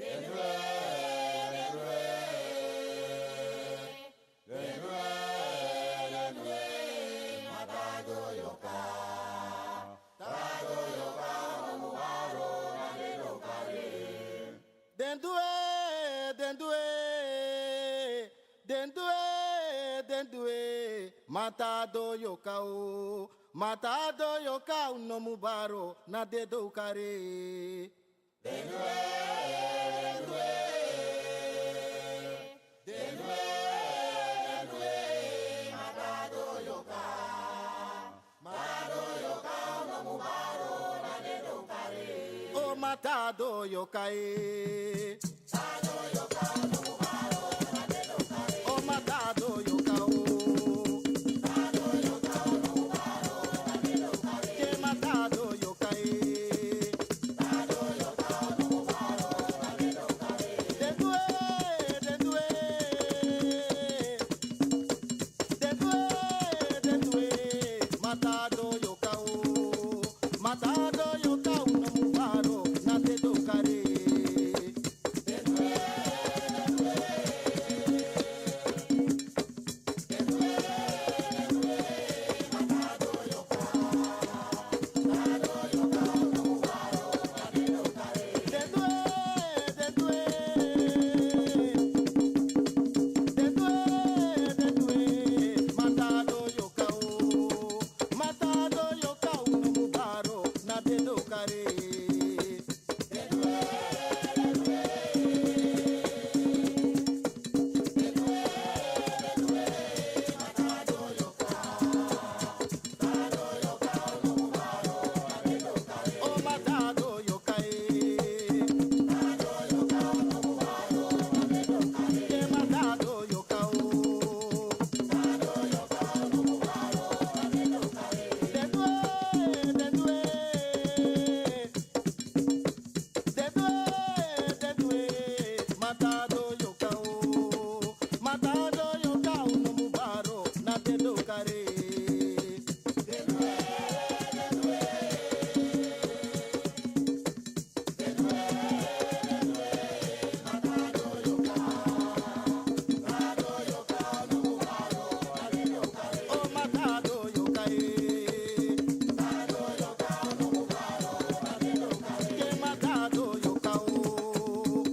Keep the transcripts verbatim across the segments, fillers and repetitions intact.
Den du e, den du e, den du e, den du e, matado yoka. Tado yoka, nomu baro, na den dokare. Den du e, den du e, den du e, den du e, matado yoka o, matado yoka o, nomu baro, na den dokare. Den du e, den du e, den du e, den du e, matado yoka. Matado yoka, nomu baro, na den dokare. O matado yoka e. Matado yoka, nomu baro, na den dokare. O matado yoka o. Matado yoka, nomu baro, na den dokare. Ke matado yoka e. Den du e, den du e. Den du e, den du e, matado yoka o. Matado yoka o, nomu baro, na den dokare. Matado yoka o, matado yoka o, nomu baro, na den dokare. O matado yoka e. E matado yoka o. Den du e, den du e. Den du e, den du e, matado yoka o. Matado yoka o, nomu baro, na den dokare. O matado yoka e. Ke matado yoka o.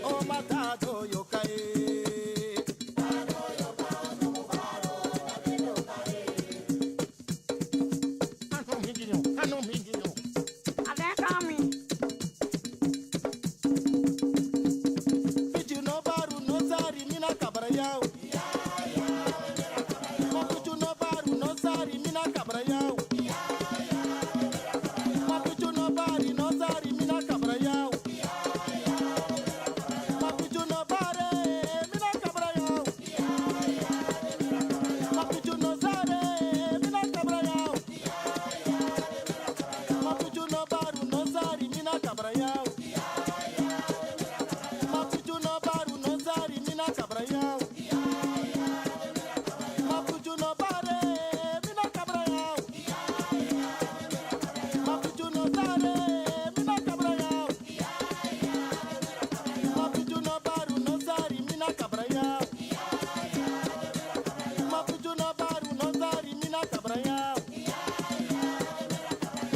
O matado yoka e. Anu mingi no, anu mingi no. Abeg, come in. Picture no baru, no sari, mi na kabra yaw. Ma picture no baru, no sari, mi na kabra yaw. Ma picture no baru, no sari, mi na kabra yaw. Ma picture no baru, mi na kabra yaw. Ma picture no sari, mi na kabra yaw. Ma picture no baru, no sari, mi na kabra yaw. Ma picture no baru, no sari, mi na kabra yaw. Ma picture no baru, mi na kabra yaw. Ma picture no sari, mi na kabra yaw. Ma picture no baru, no sari, mi na kabra yaw. Ma picture no baru, no sari, mi na kabra yaw.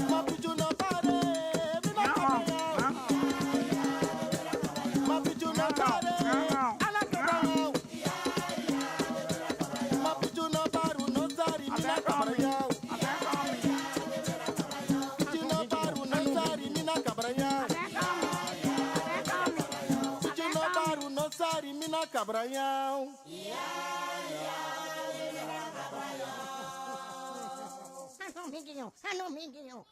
Ma picture no baru, mi na kabra yaw. Ma picture no baru, ala kabra yaw. Ma picture no baru, no sari, mi na kabra yaw. Picture no baru, no sari, mi na kabra yaw. Picture no baru, no sari, mi na kabra yaw. Anu mingi no, anu mingi no.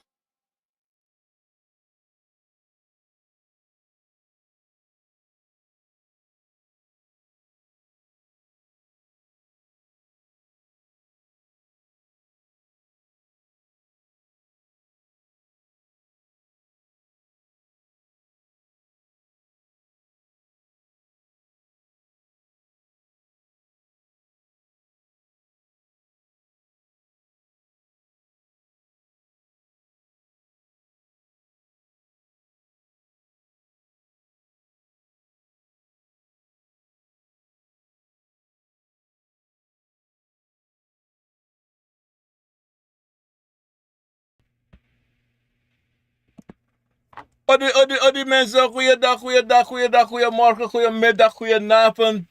Odi, odi, odi, mensen. Goeiedag, goeiedag, goeiedag, goeiemorgen, goeiemiddag, goedenavond.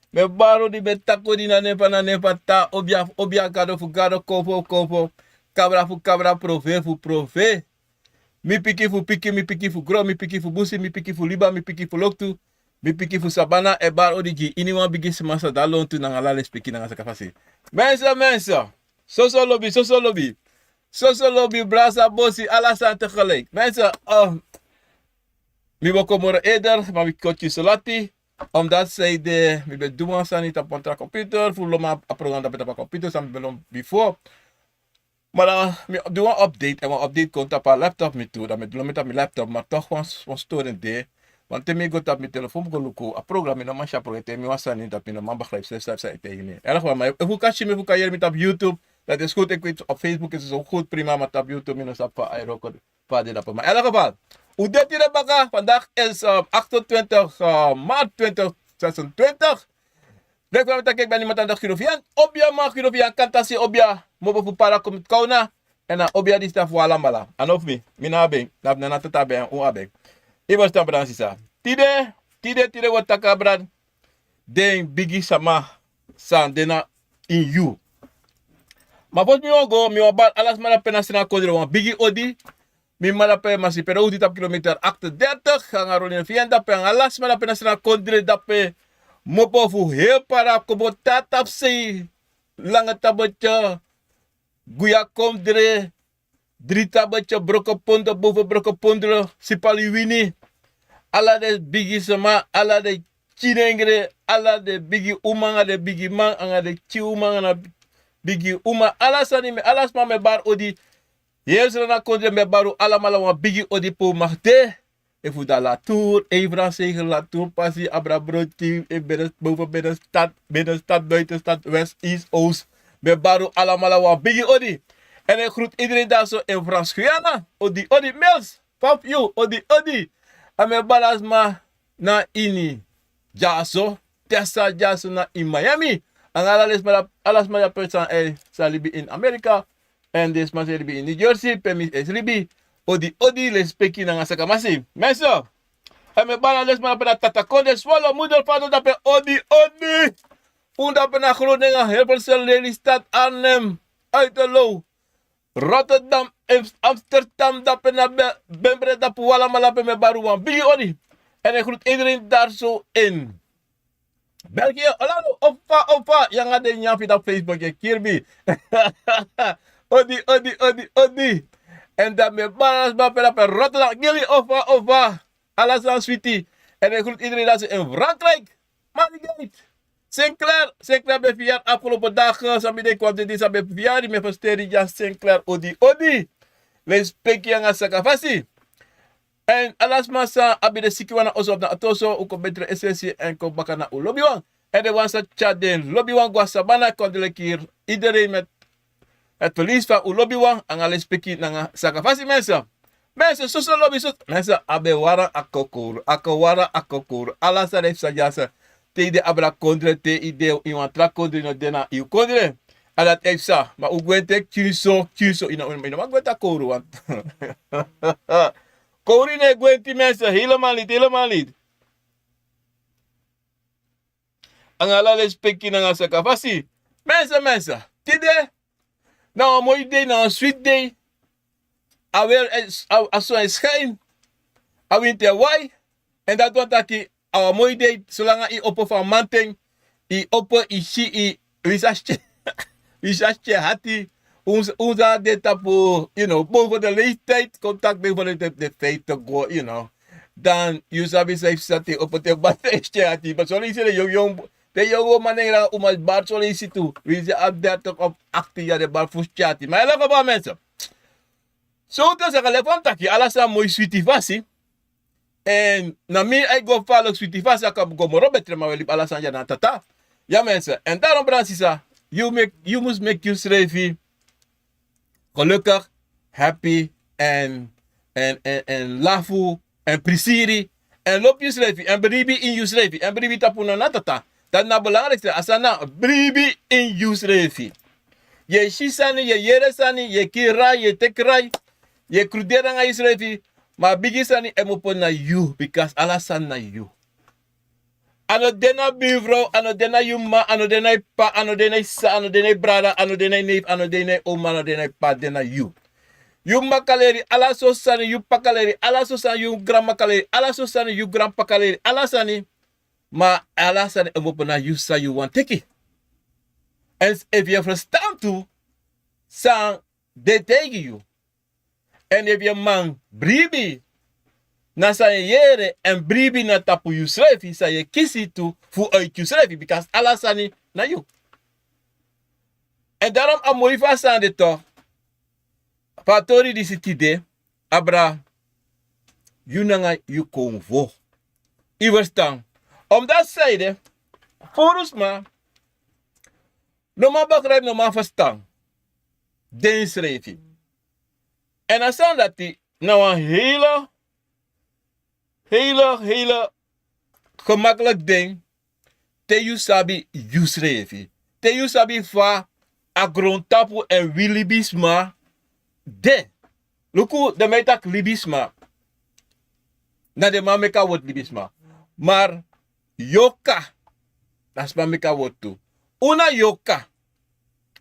Mi e bari odi, mi e taki odi na nen fu, na nen fu a Tata, obia, obia, Gado fu Gado, Kofu fu Kofu, Kabra fu Kabra, Profe fu Profe. Mi pikin fu pikin, mi pikin fu gron, mi pikin fu busi, mi pikin fu liba, mi pikin fu loktu, mi pikin fu sabana, e bari odi gi iniwan, bigi sma, sa, lontu nanga ala lespeki nanga sakafasi. Mensen, mensen. Soso lobi, soso lobi. Soso lobi, brasa, bosi, ala sani tegelijk. Mensen, eh, mi bo kon moro eder, ma mi koti so lati. Omdat sei de, mi ben du wan sani tapu wan tra computer, fu lon mi a program dape tapu a computer, san mi ben lon bifo. Ma dan mi du wan update, èn wan update kon tapu a laptop mi tu, dan mi du lon mi tapu mi laptop, ma toch wan, wan storing de. Want te mi go tapu mi telefoon go luku a program, mi no man si a program, te mi wan sani dat mi no man begrijp sef sef san e taigi mi. Erg wel, maar efu kan si mi, efu kan yere mi tapu YouTube, dat is goed. Ik weet, op Facebook is het ook goed, prima, maar tapu YouTube mi no sabi fa a e wroko, fa a de dape. Maar in elk geval, un de tide baka, vandaag is, eh, achtentwintig, eh, maart twintig zesentwintig. Leki fa mi taki, ik ben niemand anders, Guido Vian. Obia man, Guido Vian, Kantasi, obia mobo fu Para Komiti Kawna. Èn na obia disi na fu alamala. A no fu mi, mi no abi en, na fu Nana Tata abi en, un abi en. Yu e ferstan, brada nanga sisa. Tide, tide, tide wi o taki abra den bigi sama san de na ini yu. Ma fosi mi wani go, mi wani bari ala sma dape na Sranan kondre wan bigi odi. Mi mama dape, Masi Pero, wi de tapu kilometer achtendertig, anga Ronnie Fian dape, anga ala sma dape na Sranan kondre dape, mopo fu heri Para, komoto tapu sei, Langa Tabetya, Guya Kondre, Dri Tabetya, Broko Pondo, Boven Broko Pondo, Sipaliwini, ala den bigi sma, ala den kinengre, ala den bigi uma anga den bigi man, anga den kin uma anga bigi uma, ala sani mi, ala sma mi e bari odi. Heri Sranan kondre mi e bari un alamala wan bigi odi pe un mag de. Efu dan La Tour, Evra Seger, La Tour, Pasi, Abra Broti, e Bene, Boven Binnenstad, Binnenstad, Buitenstad, West, East, Oost. Mi e bari un alamala wan bigi odi. Èn e groet iedereen daar zo in Frans-Guyana. Odi, odi, Mils, Faf, yu, odi, odi. A mi e bari ala sma na ini dyaso, Tesa dyaso na ini Miami. Anga ala den sma dape, ala sma dape san e, san e libi ini Amerika. Èn den sma san e libi ini New Jersey, pe mi e libi. Odi, odi, lespeki nanga sakramasi. Mensen, a mi e bari ala den sma dape na Tata Konde, Swallow, Moeder, Vader dape, odi, odi. Un dape na Groningen, Hilversum, Lelystad, Arnhem, Uiterloo, Rotterdam, Am-, Amsterdam, dape na Be-, Bembre, dape un alamala, pe mi e bari un wan bigi odi. Èn e groet iedereen daar zo in België, Orlando, ofa, ofa, yu anga den nyanyan fu yu dape Facebook, yu e kiri mi. Odi, odi, odi, odi. Èn dan mi e bari ala sma pe dape Rotterdam, Gilly, ofa, ofa. Ala sani switi. Èn e groet iedereen daar zo in Frankrijk. Marigate. Sinclair, Sinclair ben verjaard afgelopen dagen. San mi denki wan dei san ben verjaard, mi e ferstan yu dya Sinclair, odi, odi. Lespeki anga sakramasi. Èn ala sma san abi den sikiwan na oso of na ati oso, un kon betre es'esi èn kon baka na un lobiwan. Èn den wan san tyari den lobiwan go na sabana, kon de leki iedereen met het verlies van un lobiwan, anga lespeki nanga sakramasi, mensen. Mensen, soso lobi, soso, mensen, a ben wara a kokoro, a kon wara a kokoro. Ala sani e psa dyaso. Te yu de abra kondre, te yu de ini wan tra kondre, yu no de na yu kondre. A dati e psa, ma un gwenti e tyunso, tyunso, yu no, yu no man gwenti a kowru, want kowru no e gwenti, mensen, helemaal niet, helemaal niet. Anga ala lespeki nanga sakramasi. Mensen, mensen, tide na wan moi dei, na wan switi dei. A weri, a, a son e skin. A winti e wai. Èn dati wani taki a wan moi dei, solanga yu opo fu a mamanten, yu opo, yu si, yu, wi sa si, wi sa si ati. Un, un sa de tapu, you know, boven de leeftijd, kon taki boven de, de, de vijftig go, you know. Dan yu sabi san yu sa, te yu opo te bari yu si ati. Ma son leisi den yongu yongu, den yongu man nanga uma e bari son leisi tu. Winsi a abi dertig of achttien jaar, den bari fu si ati. Ma in elk geval, mensen. So te saka, leki fa mi taki, ala sani moi switi fasi. Èn na mi a e go fala switi fasi, a kan go moro betre, ma wi e libi ala sani dya na Tata. Ya, mensen. Èn daarom, brada nanga sisa, yu meki, yu mus meki yusrefi gelukkig, happy, èn, èn, èn, èn lafu, èn prisiri, èn lobi yusrefi, èn bribi ini yusrefi, èn bribi tapu unu na Tata. Dati na a belangrijkste, a sani na bribi ini yusrefi. Yu e si sani, yu e yere sani, yu e kiri rai, yu e teki rai, yu e kruderi nanga yusrefi, Ma a bigi sani e mopo na yu, bikasi ala sani na yu. A no de na bifrow, a no de na yu m'ma, a no de na yu p'pa, a no de na yu sisa, a no de na yu brada, a no de na yu neifi, a no de na yu oma, a no de na yu p'pa, a de na yu. Yu m'ma kan leri ala sortu sani, yu p'pa kan leri ala sortu sani, yu granm'ma kan leri ala sortu sani, yu granp'pa kan leri ala sani. Ma ala sani e mopo na yu san yu wani teki. Èn efu yu e ferstan tu san den e taigi yu, èn efu yu e man bribi na san yu e yere, èn bribi na tapu yusrefi, san yu e kisi tu fu oiti yusrefi, bikasi ala sani na yu. Èn darom a moi fu a sani de tok, fu a tori disi tide, abra yu nanga yu konfo. Yu ferstan? Omdan san ede, furu sma no man begrijpi, no man ferstan densrefi. Èn a sani dati na wan hele, hele hele gemakliki den te yu sabi yusrefi, te yu sabi fa a grontapu èn wi libisma de. Luku, den man e taki libisma, na den man meki a wortu libisma. Mar yorka, na sma meki a wortu tu. Un na yorka.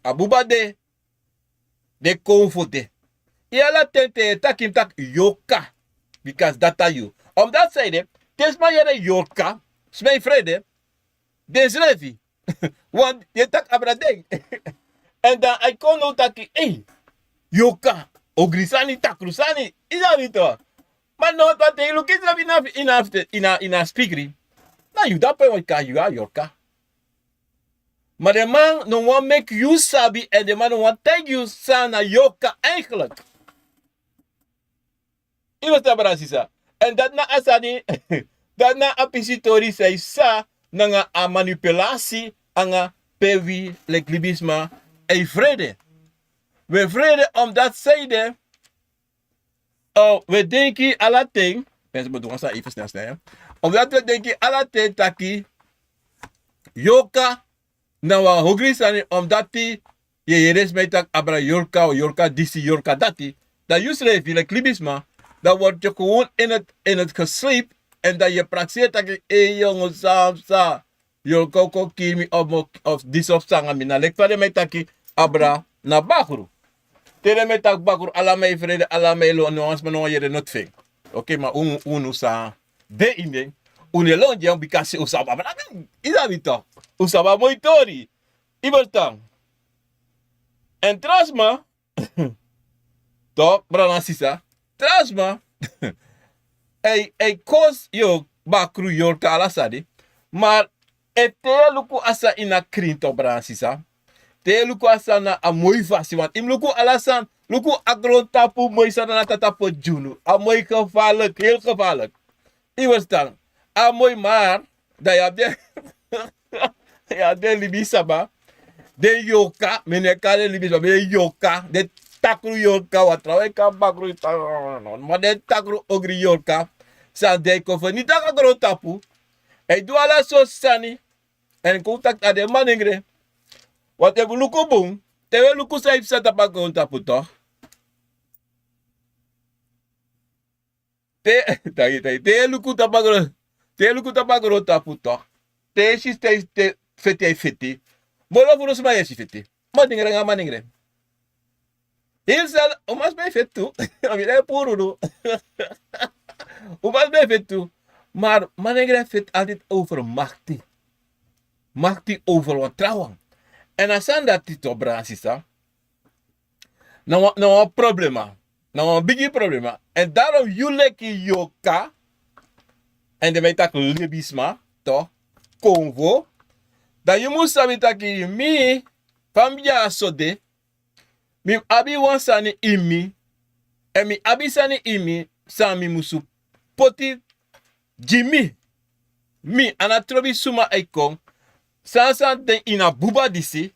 A buba de, den kon fu de. Yu ala ten te yu e taki mi taki yorka, bikasi dati na yu. Omdati san ede, te sma yere yorka, sma e frede, densrefi. Wan yu e taki abra den. Èn dan a e kon now taki ei, yorka, ogri sani, takru sani. Yu sabi tok. Ma now te yu luku yusrefi ini a, ini a, ini a spikri, na yu dapu e wani kari yu a yorka. Ma den man no wani meki yu sabi, èn den man no wani taigi yu san na yorka eigenlijk. Yu ferstan, brada, sisa? Èn dati na a sani, dati na a pisi tori san yu sa nanga a manipulasi anga pe wi leki libisma e frede. Wi e frede omdati san ede, o, wi e denki ala ten, mensen, mi o du wan sani even snel, snel, ya. Omdati wi e denki ala ten taki yorka na wan ogri sani, omdati yu e yere sma e taki abra yorka, o yorka disi, yorka dati. Dan yusrefi leki libisma, dan word yu gewoon in het, in het gesleep. Èn dan yu e prakseri taki ei, yongu, san psa, yorka o kon kiri mi of, of disi of san nanga mi. Na leki fa den man e taki abra na bakru. Te den man e taki bakru, ala man e frede, ala man e lon, no wan sma no wani yere noti fu en. Oké, ma unu, unu san de ini en, unu e lon gi en bikasi un sabi abra. Yu sabi tok. Un sabi a moi tori. Yu ferstan? Èn tra sma, tok, brada, sisa, tra sma e, e kosi yu bakru, yorka, ala sani. Ma efu te yu e luku a sani ini a krin tok, brada, sisa, te yu e luku a sani na a moi fasi, want yu mus luku ala sani, luku a grontapu moi san Tata poti gi unu. A moi gevaarlijk, heel gevaarlijk. Yu ferstan? A moi, mar dan yu abi den, yu abi den libisma, den yorka, mi no e kari den libisma, ma den yorka, den takru yorka, wan trawan e kari bakru, ma den takru ogri yorka, san den e kon fu niti nanga grontapu, e du ala sortu sani. Èn kon taki a de manengre. Want efu un luku bun, te wi e luku san e psa tapu a grontapu tok. Te, taki, taki, te yu e luku tapu a gron, te yu e luku tapu a grontapu tok, te yu e si te, te feti e feti. Moro furu sma yu e si feti. Manengre nanga manengre. Yu sabi, umasma e feti tu. A mi de puru du. Umasma e feti tu. Mar manengre feti altijd over makti. Makti over wan trawan. Èn a sani dati tok, brada, sisa, na wan, na wan problema. Na wan bigi problema. Èn darom yu leki yorka, èn den man e taki libisma tok, konfo, dan yu mus sabi taki mi, fa mi de ya so de, mi abi wan sani ini mi, èn mi abi sani ini mi san mi musu poti gi mi. Mi, a no trobi suma e kon. San san de ini a buba disi,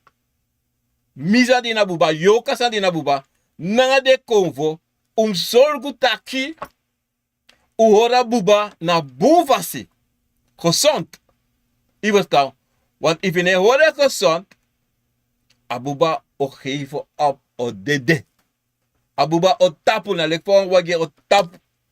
mi san de ini a buba, yorka san de ini a buba, nanga den konfo, un mus sorgu taki un hori a buba na bun fasi, gezond. Yu ferstan? Want efu yu no e hori en gezond, a buba o geven op, o dede. A buba o tapu, na leki fa wan wagi o tapu.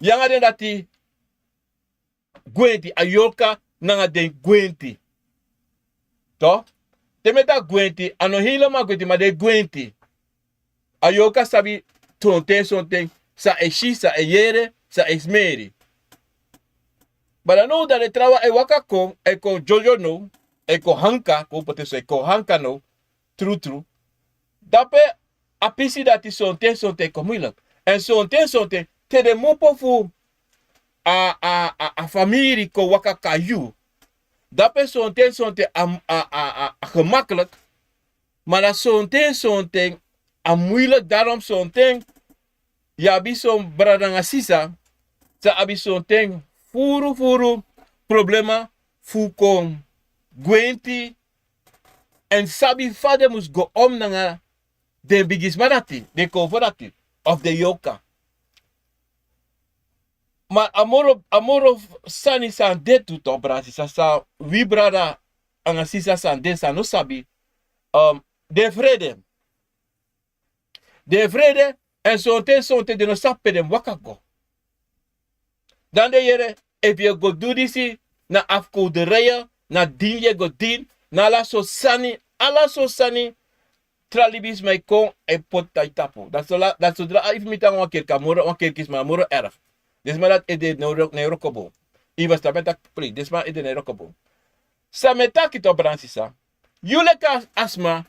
Yu anga den dati gwenti, a yorka nanga den gwenti. To? Te mi e taki gwenti, a no hei loma gwenti, ma den gwenti. A yorka sabi sonten sonten san e si, san e yere, san e smeri. Ma dan now dan den trawan e waka kon, e kon dyodyodyo now, e kon hanka, kon poti so, e kon hanka now, trutru. Dape a pisi dati sonten sonten e kon muilek. Èn sonten sonten te den mopo fu a, a, a, a famiri kon waka kon na yu, dape sonten sonten a, a, a, a, a gemaklik. Ma na sonten sonten a muilek. Darom sonten yu abi son brada nanga sisa san abi sonten furu furu problema fu kon gwenti èn sabi fa den mus go om nanga den bigisma dati, den konfo dati, of den yorka. Ma a moro, a moro sani san de tu, to, brada, sisa, san wi brada nanga sisa san de san no sabi, um, den frede. Den frede, èn sonten sonten den no sabi pe den mus waka go. Dan den yere, efu yu e go du disi, na afkowderiye, na dini yu e go dini, na ala sortu sani, ala sortu sani. Tra libisma e kon e poti na yu tapu. Dati so la, dati so dra, efu mi tan wan kerki a moro, wan kerkisma a moro erg. Den sma dati ede na en wroko bun. Yu mus sabi taki, please, den sma ede na en wroko bun. San mi e taki, to, brada nanga sisa, yu leki a sma,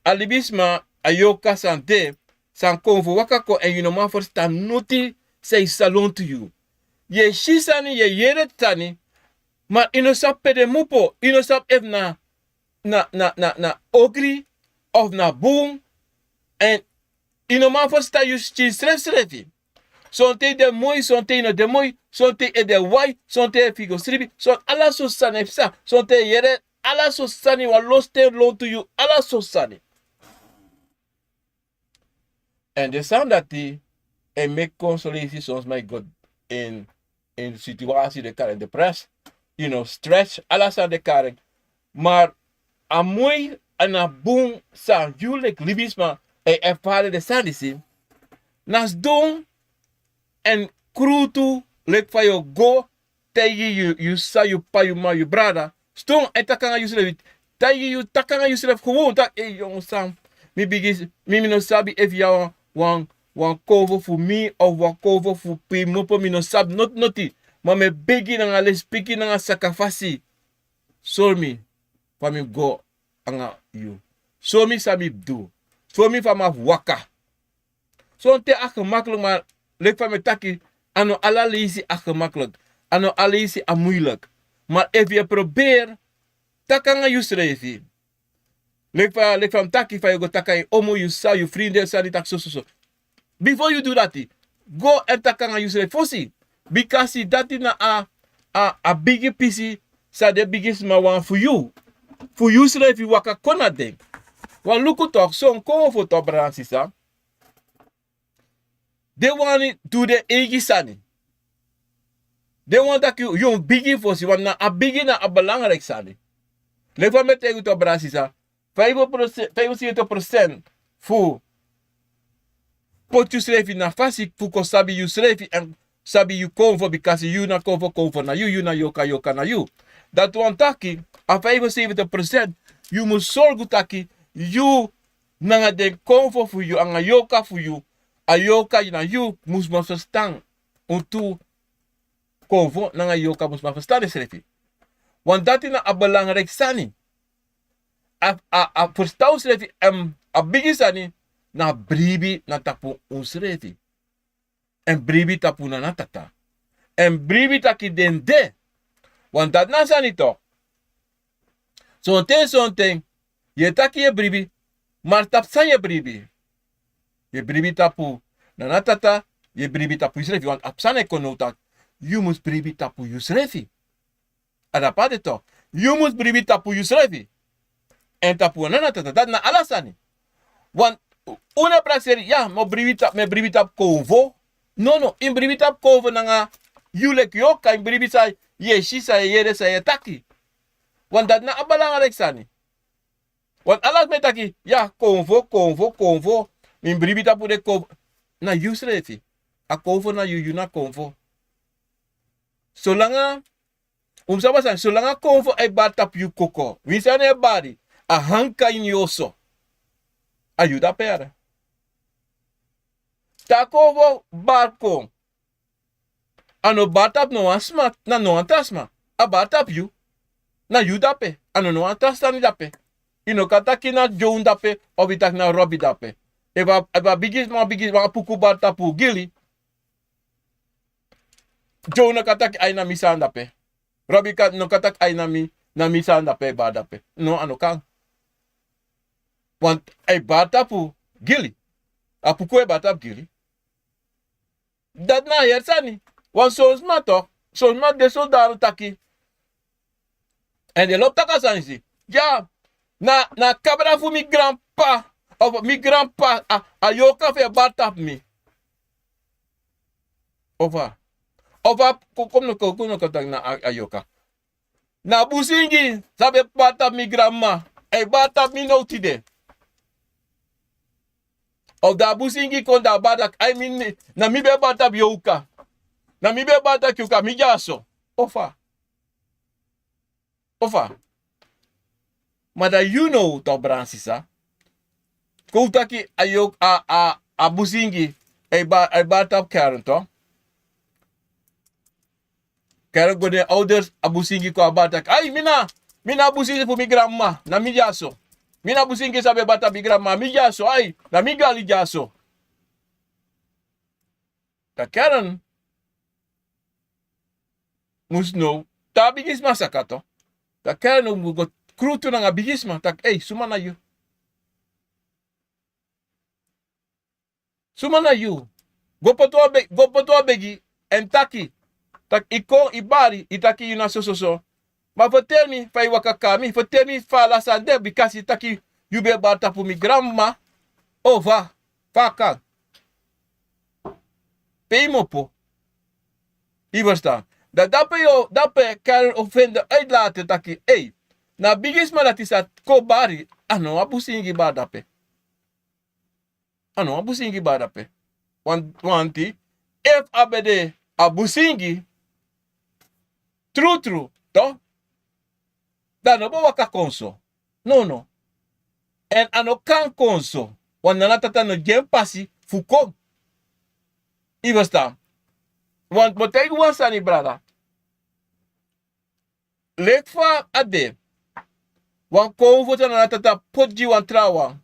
a libisma, a yorka san de, san kon fu waka kon èn yu no man ferstan noti san e salon tu yu. Yu e si sani, yu e yere sani, ma yu no sabi pe den mopo, yu no sabi efu na, na, na, na, na ogri of na bun. Èn yu no man ferstan yu skin srefsrefi. Sonten yu de moi, sonten yu no de moi, sonten yu ede wai, sonten yu e figo sribi, sonten ala sortu sani e psa, sonten yu e yere ala sortu sani wan losten lontu yu, ala sortu sani. Èn den sani dati e meki kon son leisi son sma e go ini, ini situasi den kari en depresi, yu no, stress, ala sani den kari en. Ma a moi èn a bun san yu leki libisma e erfari den sani disi, na sidon èn krutu leki fa yu o go taigi yu, yu sisa, yu p'pa, yu m'ma, yu brada. Sidon èn taki nanga yusrefi. Taigi yu, taki nanga yusrefi gewoon taki: Ei, yongu san, mi bigin, mi, mi no sabi efu yu abi wan, wan, wan konfo fu mi of wan konfo fu pe mi opo, mi no sabi noti noti. Ma mi e begi nanga lespeki nanga sakafasi. Sori mi fa mi mus go nanga yu. Sori mi san mi mus du. Sori mi fa mi abi fu waka. Sonten a gemaklik, ma leki fa mi e taki, a no ala leisi a gemaklik. A no ala leisi a muilek. Ma efu yu e proberi taki nanga yusrefi, leki fa, leki fa mi taki, fa yu o go taki nanga yu omu, yu sisa, yu frindi, sani, taki sososo. Bifo yu du dati, go èn taki nanga yusrefi fosi. Bikasi dati na a, a, a bigi pisi san den bigisma wani fu yu, fu yusrefi waka kon na den. Wan luku tok, son konfo tok, brada nanga sisa. Den wani du den eigi sani. Den wani taki yu mus bigi fosi, want na a bigi na a belangrijk sani. Leki fa mi e taigi yu tok, brada nanga sisa, feifi prosent, feifi prosent fu poti yusrefi na fasi fu kon sabi yusrefi èn sabi yu konfo, bikasi yu na konfo, konfo na yu, yu na yorka, yorka na yu. Dati wani taki a feifi prosent yu mus sorgu taki yu nanga den konfo fu yu, nanga yorka fu yu, a yorka na yu mus man ferstan. Un tu konfo nanga yorka mus man ferstan densrefi. Want dati na a belangrijk sani. A, a, a ferstan unsrefi, èn a bigi sani na bribi na tapu unsrefi. Èn bribi tapu Nana Tata. Èn bribi taki den de. Want dati na a sani tok. Sonten, sonten yu e taki yu e bribi, ma tapu san yu e bribi? Yu e bribi tapu Nana Tata, yu e bribi tapu yusrefi. Want a psa na e kon now taki yu mus bribi tapu yusrefi. A dati a de tok. Yu mus bribi tapu yusrefi èn tapu Nana Tata. Dati na ala sani. Want un no e prakseri, ya, mi o bribi tapu, mi e bribi tapu konfo. No, no, yu mus bribi tapu konfo nanga yu leki yorka, yu mus bribi san yu e si, san yu e yere, san yu e taki. Want dati na a belangrijk sani. Want ala sma e taki, ya, konfo, konfo, konfo. Mi mus bribi tapu den konfo. Na yusrefi. A konfo na yu, yu na konfo. Solanga, un mus sabi wan sani, solanga konfo e bari tapu yu koko, winsi a no e bari, a hanka ini yu oso. A yu dape yara. Te a kon fu bari kon, a no bari tapu no wan sma, na no wan tra sma. A bari tapu yu. Na yu dape. A no no wan tra sani dape. Yu no kan taki na Joe dape, of yu taki na Robi dape. Efu a, efu a bigi sma, bigi sma, a puku bari tapu gili, Joe no kan taki ai na mi sani dape. Robi kan, no kan taki ai na mi, na mi sani dape, bari dape. No, a no kan. Want ai bari tapu gili. A puku e bari tapu gili. Dati na a heri sani. Wan son sma tok, son sma de so daru taki. Èn den lobi taki a sani si. Ya, na, na kabra fu mi granpa, of mi granpa, a, a yorka fu e bari tapu mi. Ofa. Ofa, ko-, kon mi no kon, kon mi no kon taki na a, a yorka. Na busingi san ben bari tapu mi granmama, e bari tapu mi now tide. Of da a busingi kon da a bari taki, ai mi, na mi ben bari tapu yorka. Na mi ben bari taki yorka, mi dyaso. Ofa. Ofa. Ma da yu now tok, brada sisa. Kon un taki a yorka, a, a, a busingi, e ba-, e bari tapu Karen tok. Karen go na en ouders, a busingi kon a bari taki. Ai, mi na, mi na a busingi fu mi granmama, na mi dyaso. Mi na a busingi san ben bari tapu mi granmama, mi dyaso, ai, na mi gali dyaso. Da Karen mus now, te a bigisma saka tok. Da Karen now mus go krutu nanga bigisma, taki, ei, suma na yu? Suma na yu? Go poti wan be-, go poti wan begi, èn taki, taki, i kon, i bari, i taki yu na sososo. Ma ferteri mi fa i waka kon na mi, ferteri mi fa ala sani de, bikasi i taki yu ben bari tapu mi granmama, ofa, fa a kan. Pe i mu opo. I ferstan? Da dape yu o, dape Karen o fende uit later taki, ei, na bigisma dati sa kon bari, a no wan busingi bari dape. A no wan busingi bari dape. Wan-, wanti, efu a ben de a busingi, trutru, tok, da a no bo waka kon so. No, no. Èn a no kan kon so. Wan Nana Tata no gi en pasi fu kon. I ferstan? Wan, mi o taigi wan sani, brada. Leki fa a de, wan konfo san Nana Tata poti gi wan trawan,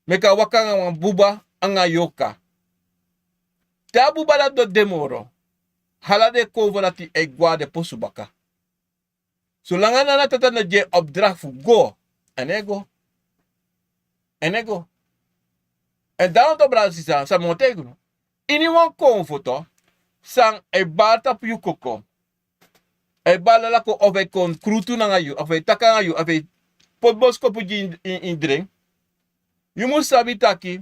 meki a waka nanga wan buba anga yorka. Te a buba dati no de moro, ala den konfo dati e gwe na den posu baka. Solanga Nana Tata no gi en opdracht fu go, a no e go. A no e go. Èn dan wan tok, brada sisa, san mi o taigi unu. Iniwan konfo tok, san e bari tapu yu koko, e bari lala kon, of e kon krutu nanga yu, of e taki nanga yu, of e poti boskopu gi yu ini, ini, ini dren. Yu mus sabi taki,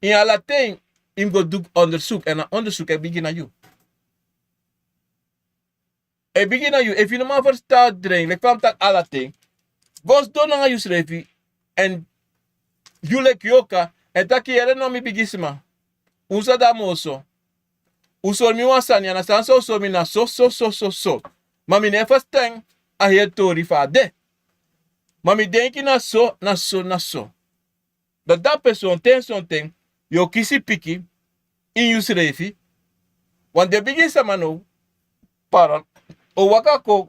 ini ala ten, yu mus go du onderzoek, èn a onderzoek e bigin na yu. E bigin na yu, efu yu no man ferstan dren, leki fa mi taki ala ten. Go sidon nanga yusrefi, èn yu leki yorka, èn taki, yere no, mi bigisma. Un sa de a mi oso. Un sori mi wan sani, a sani san un sori mi na so, so, so, so, so. Ma mi no e ferstan a heri tori fa a de. Ma mi denki na so, na so, na so. Da dape sonten, sonten, yu o kisi piki ini yusrefi. Wan den bigi sama now, para, o waka kon,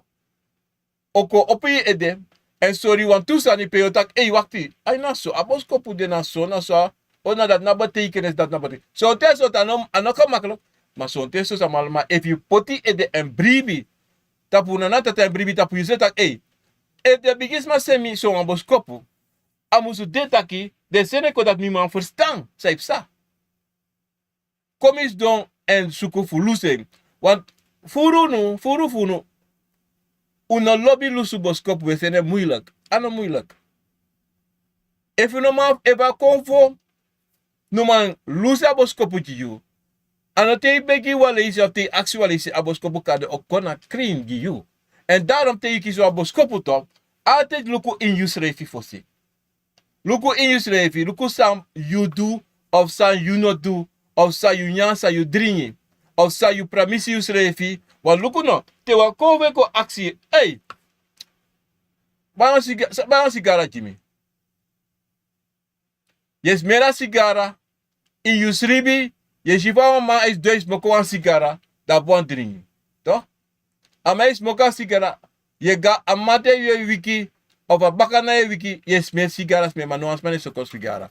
o kon opo yu ede, èn sori wan tu sani pe yu o taki, ei, wakti, ai, na so, a boskopu de na so, na so, a, o, na dati na betekenis, dati na betekenis. Sonten, sonten, a no, a no gemakkelijk, ma sonten, sonten, sama, ma efu yu poti ede èn bribi tapu Nana Tata, èn bribi tapu yusrefi taki, ei, efu den bigisma seni mi so wan boskopu, a musu de taki den seni en kon dati mi man ferstan san e psa. Kon mi sidon èn suku fu lusu en. Want furu unu, furu fu unu, un no lobi lusu boskopu, we seni en moeilijk. A no moeilijk. Efu no man, efu a konfo no man lusu a boskopu gi yu, a no te yu begi wan leisi of te yu aksi wan leisi, a boskopu kande o kon na krin gi yu. Èn daarom te yu kisi wan boskopu tok, altijd luku ini yusrefi fosi. Luku ini yusrefi, luku san yu du, of san yu no du, of san yu nyan, san yu dringi, of san yu pramisi yusrefi. Wan luku no, te wan konfo e kon aksi, ei, bai wan sigara gi mi. Yu e smeri a sigara ini yu sribi. Yu e si fa wan man e sidon e smoko wan sigara, dan a bun wan dringi. A man e smoko a sigara. Yu e go a mate yu e wiki, of a bakana yu e wiki, yu e smeri sigara smeri ma no wan sma no e soko sigara.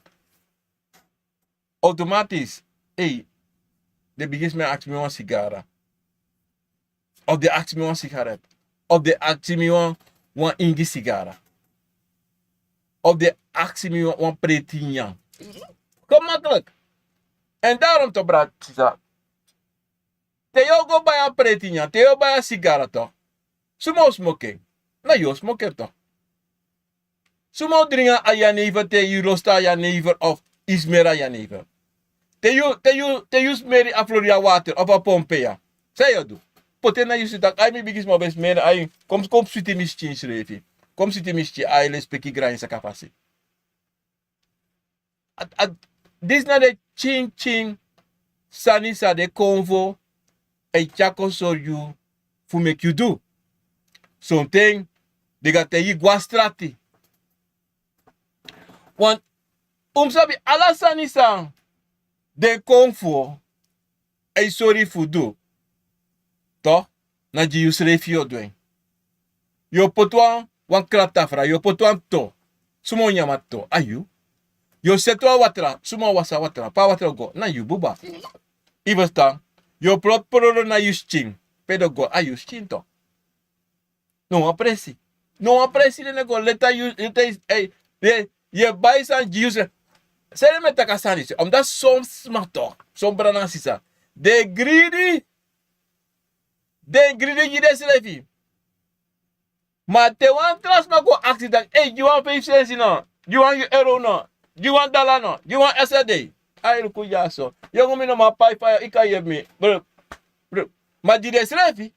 Automatis, den bigin sma e aksi mi wan sigara, of den aksi mi wan sigaret, of den aksi mi wan ingi sigara, of den aksi mi wan preti nyan. Kon maklik. Èn darom to brada sisa, te yu o go bai a preti nyan, te yu o bai a sigara to, suma o smoki en? Na yu o smoki en to. Suma o dringi a yanever te yu lostu a yanever of yu smeri a yanever? Te yu smeri a flori a water of a pompeya, san yu o du? Poti en na yu sitaki ai mi bigi sma o ben smeri ai. Kon switi mi skin srefi. Kon switi mi skin ai lespeki grangi saka fasi. Disi na den kinkin sani san den konfo e tyari kon sori yu fu meki yu du. Sonten den go a taigi yu gwa strati. Wan un mus sabi ala sani san den konfo e sori fu du. Na gi yusrefi yu o du en. Yu o poti wan kratafra yu o poti wan to. Suma o nyama to a yu? Yu o seti wan watra suma o wasi a watra pe a watra o go na yu buba. Yu o poti pololo na yu skin pe den o go a yu skin to. No wan presi. No wan presi den e go leta yu. Yu e bai sani gi yusrefi. Sede mi e taki a sani se omdati son sma to son brada na sisa den e gridi. Den e gridi gi densrefi. Ma te wan tra sma kon aksi taki ei gi wan feifi sensi no, gi wan yu ero no, gi wan dala no, gi wan sd. Ai luku dyaso yongu mi no man pai faya yu kan yepi mi. Ma gi densrefi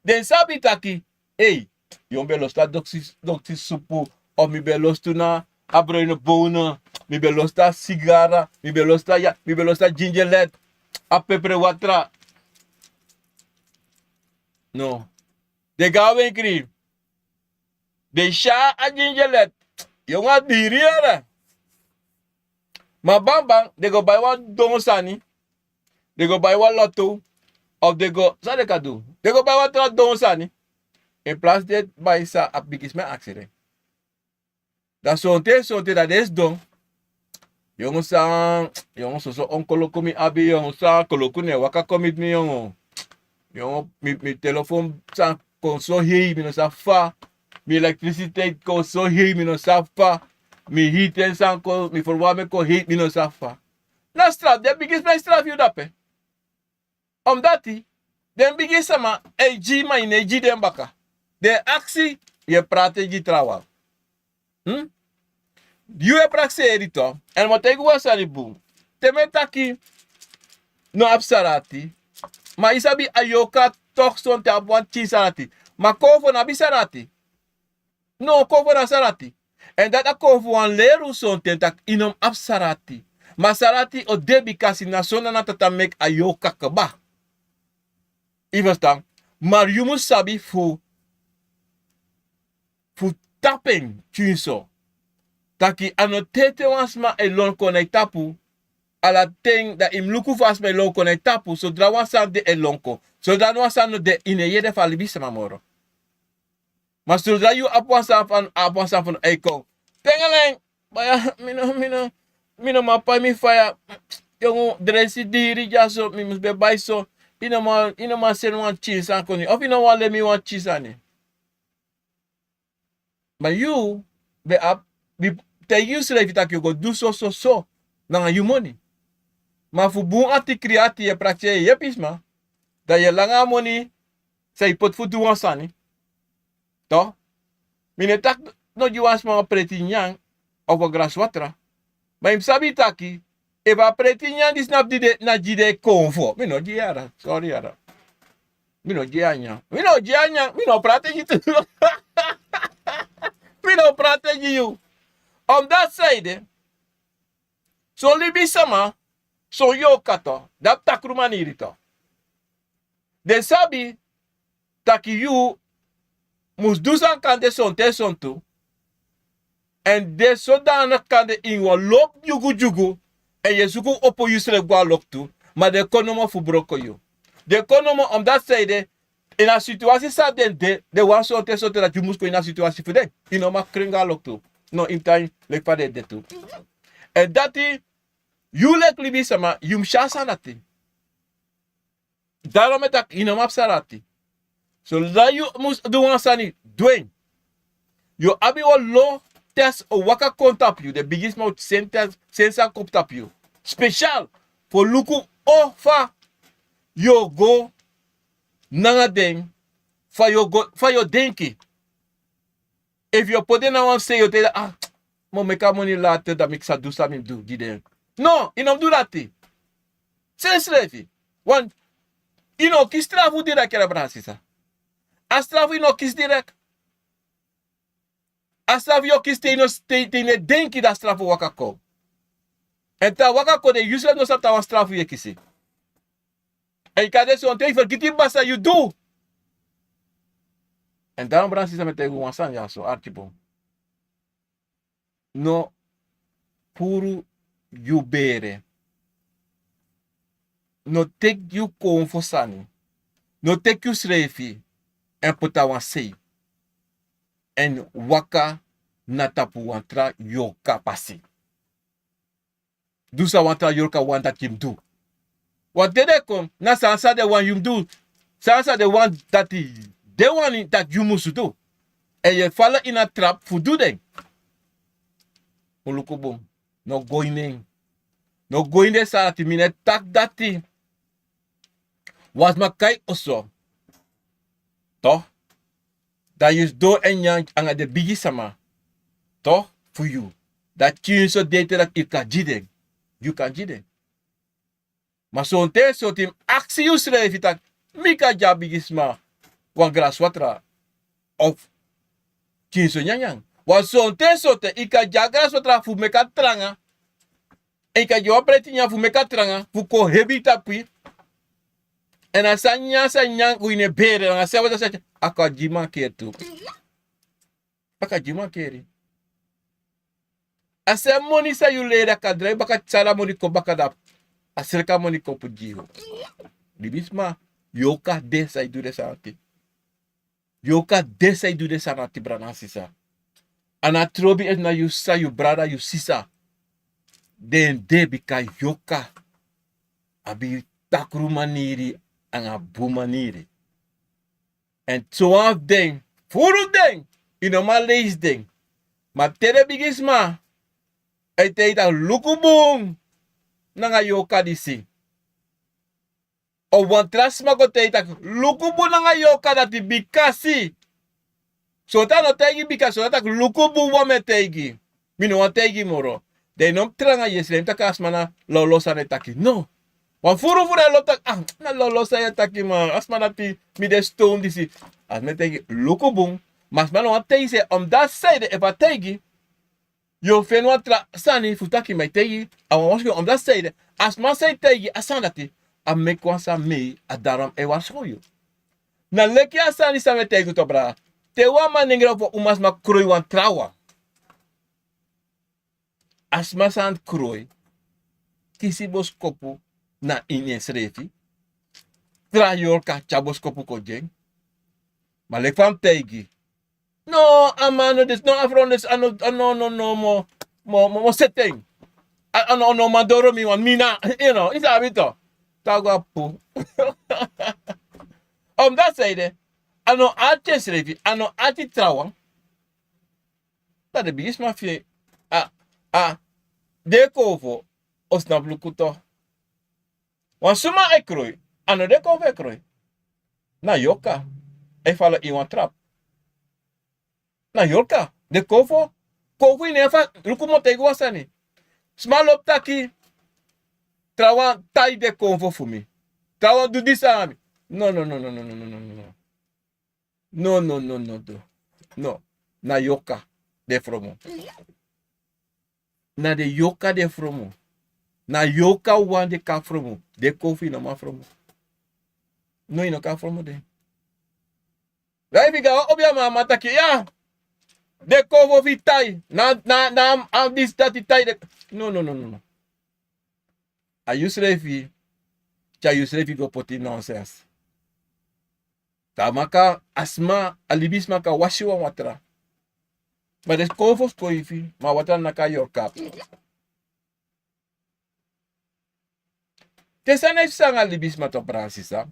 den sabi taki ei, yu ben lostu a doksi supu, of mi ben lostu na a broino bownu, mi ben lostu a sigara, mi ben lostu a gingelet, a pepre watra. No. Den go na wenkri. Den si a gingelet. Yongu a diri yere. Ma banban den go bai wan don sani. Den go bai wan loto. Of den go san den kan du? Den go bai wan tra don sani. In plasi den bai san a bigi sma e aksi den. Dan sonten sonten dan den sidon. Yongu san yongu soso onkoloku mi abi yongu san koloku ne waka kon miti mi yongu. Yongu mi telefon san kon so hei mi no sabi fa. Mi elektrisiteit kon so hei mi no sabi fa. Mi hiti en san kon mi ferwari mi kon hei mi no sabi fa. Na strafu den bigin sma e strafu yu dape. Omdati den bigi sama e gi ma yu no e gi den baka. Den e aksi yu e prati e gi trawan. Yu e prakseri to. Èn mi o taigi wan sani bun. Te mi e taki no abi sari ati. Ma yu sabi a yoka tok sonten abi wan tyin sari ati. Ma konfo no abi sari ati. No kon fu na sarati. Èn dati a kon fu wan leri un sonten tak' yu no mus abi sarati. Ma sarati o de bika si na so na na tata meki a yoka kaba. Yu ferstan? Ma yu mus sabi fu fu tapu en tyin so. Tak' a no te te wan sma e lon kon na yu tapu. Ala ten da yu mus luku fu a sma e lon kon na yu tapu sodra wan sani de e lon kon. Sodra no wan sani no de ini en yede fu a libisma moro. Ma sodra yu abi wan sani fu a abi wan sani fu no e kon. Tengelen. Baya mi no mi no mi no man pai mi faya. Yongu dresi diri dyaso mi mus ben bai so. Yu no man seni wan tyin sani kon ni of yu no wan lemi wan tyin sani. Ma yu ben abi bi taigi yusrefi tak' yu o go du sososo nanga yu moni. Ma fu bun ati krin ati yu e prakseri yu e yepi sma. Dan yu e langa a moni san yu poti fu du wan sani. Mi no e taki no gi wan sma wan preti nyan of wan grasi watra. Ma yu mus sabi taki efu a preti nyan disi na fu di den na gi den e konfo mi no gi yara sori yara. Mi no gi a nyan mi no gi a nyan mi no prati gi tu. Mi no prati gi yu. Omdati saide son libisama son yoka to dati takru maniri to. Den sabi taki yu mus du san kan de sonten sontu. Èn den sodanik kan de ini wan lobi dyugudyugu. Èn yu e suku opo yusrefi go na loktu. Ma den kon nomo fu broko yu. Den kon nomo omdati san ede, ini a situasi san den de, den wani sonten sonten dati yu mus kon ini a situasi fu den. Yu no man krin go na loktu. No, ini tan leki fa den de tu. Èn dati, yu leki libisama yu mus si a sani dati. Daro mi e taki yu no man psa dati. So dan yu mus du wan sani, du en. Yu o abi wan lo test o waka kon tapu yu, den bigisma o seni test, seni sani kon tapu yu. Spesial fu o luku fa yu o go nanga den, fa yu o go, fa yu o denki. Efu yu o poti en na wan sei, yu o taigi, ah, mi o meki a moni later, dan mi sa du san mi mus du gi den. No, yu no mus du dati. Sensrefi. Wan, yu no kisi strafu direkt, yere brada sisa. A strafu yu no kisi direkt. A strafu yu o kisi te yu no, te, te yu no e denki dati a strafu waka kon. Èn te a waka kon de, yu srefi no sabi taki a wan strafu yu e kisi. Èn yu kan de sonten yu fergiti basi san yu du. Èn dan brada sisa, mi e taigi wan sani ya so, arki bun. No puru yu bere. No teki yu koonfo sani. No teki yusrefi èn poti na wan sei. Èn waka na tapu wan tra yorka pasi. Du san wan tra yorka wani dati yu mus du. Wan dede kon, na san san den wani yu mus du. San san den wani dati, den wani dati yu mus du. Èn yu e fala ini a trap fu du den. Un luku bun. No go ini en. No go ini den sani dati, mi no e taki dati. Wan sma kai oso. Toch. Dan yu sidon èn nyan anga den bigisma. Toch, fu yu. Dan kinso dei te dati yu kan gi den. Yu kan gi den. Ma sonten sonten yu mus aksi yusrefi taki, mi kan gi a bigisma wan gras watra? Of kinso nyanyan? Wan sonten sonten yu kan gi a gras watra fu meki a tranga. Èn yu kan gi wan preti nyan fu meki a tranga, fu kon hebi tapu yu. Èn a san nyan, san nyan go ini en bere, nanga san watra san, a kan gi mankeri tu. A kan gi mankeri. A san moni san yu leri, a kan drai baka, san a moni kon baka, dan a sreka moni kon put gi yu. Libisma, yorka de san e du den sani dati. Yorka de san e du den sani dati, brada nanga sisa. A no trobi efu na yu sisa, yu brada, yu sisa. Den de bika yorka abi takru maniri anga bun maniri. Èn sowan fu den, furu den, yu no man leisi den. Ma te den bigisma e taigi yu taki luku bun nanga yorka disi. Of wan tra sma kon taigi yu taki luku bun nanga yorka dati, bikasi. Sonten a no taigi bikasi, sonten a taki luku bun, wan mi e taigi. Mi no wani taigi moro. Dan yu no mus tranga yesi, dan yu mus taki a sma na lawlaw sani e taki. No. Wan furu furu e lobi taki, ah, na lawlaw sani e taki, ma a sma dati, mi de ston disi. A sma e taigi luku bun. Ma a sma no wani taigi, se omdati san ede, efu a taigi, yu o feni wan tra sani fu taki, ma e taigi, a wan wansi yu, omdati san ede, a sma san e taigi a sani dati, a meki wan sani mei, a darom e warskow yu. Na leki a sani san mi e taigi yu tu, brada. Te wan manengre of wan umasma kroi wan trawan, a sma san kroi kisi boskopu na ini ensrefi. Tra yorka tyari boskopu kon gi en. Ma leki fa mi taigi, no, a man no disi, no, a frow no disi, a no, a no, no, no, mo, mo, mo, mo seti en. A, a no, no man doro mi wan mina, you know, yu sabi tu. Tago a pu. Omdati san ede, a no ati ensrefi, a no ati trawan. Dan den bigisma fi en, a, a, den koonfo o snapu luku tu. Wan suma e kroi, a no den koonfo e kroi. Na yorka e fala ini wan trap. Na yorka, den koonfo, koonfo ini en fa, luku, mi o taigi wan sani. Sma lobi taki trawan tai den koonfo fu mi. Trawan du disi nanga mi. No, no, no, no. No, no, no, no, no. No. Na yorka den fromu. Na den yorka den fromu. Na yorka wan den kan fromu. Den koonfo yu no man fromu. No, yu no kan fromu den. Fa yu fika wan obi a man a man taki ya. Den kon fu fu yu tai na na na a disi dati tai. No no no no no. A yu srefi tyari yu srefi go poti nonsens. Tamaka a sma a libisma kan wasi wan watra. Ma den kon fu skoifi ma a watra naka yorka. Te sani e sanga libisma to bransisa.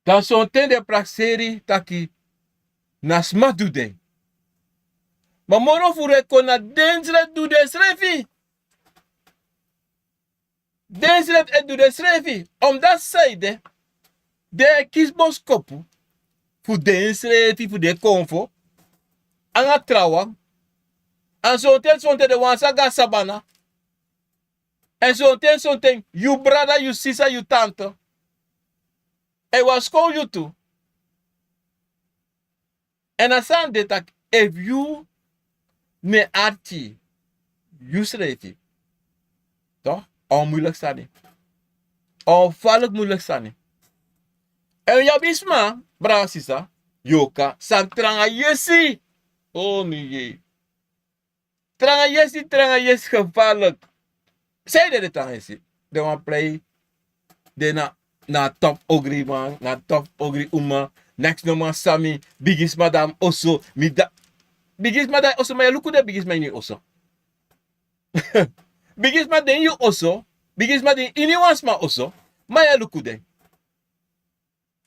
Dan sonten den prakseri taki na sma du den. Ma moro furu e kon na den srefi du den srefi. Den srefi e du den srefi. Omdati saide den e kisi boskopu fu den srefi fu den konfo anga trawan. Èn sonten sonten den wani sa go na sabana. Èn sonten sonten yu brada yu sisa yu tante e waskon yu tu. Èn a sani de taki efu yu no e arki yu srefi. Tok a wan muiliki sani. A wan faliki muiliki sani. Èn yu abi sma brada sisa yu o kan sani tranga yesi. O mi yei. Tranga yesi tranga yesi gefalik. San yu de de tranga yesi? Den wan prei den na na a top ogri man na a top ogri uma. Neks no man sami bigisma dan oso mi da. Bigisma dan oso ma yu e luku den bigisma ini yu oso. Bigisma den ini yu oso. Bigisma den ini wan sma oso. Ma yu e luku den.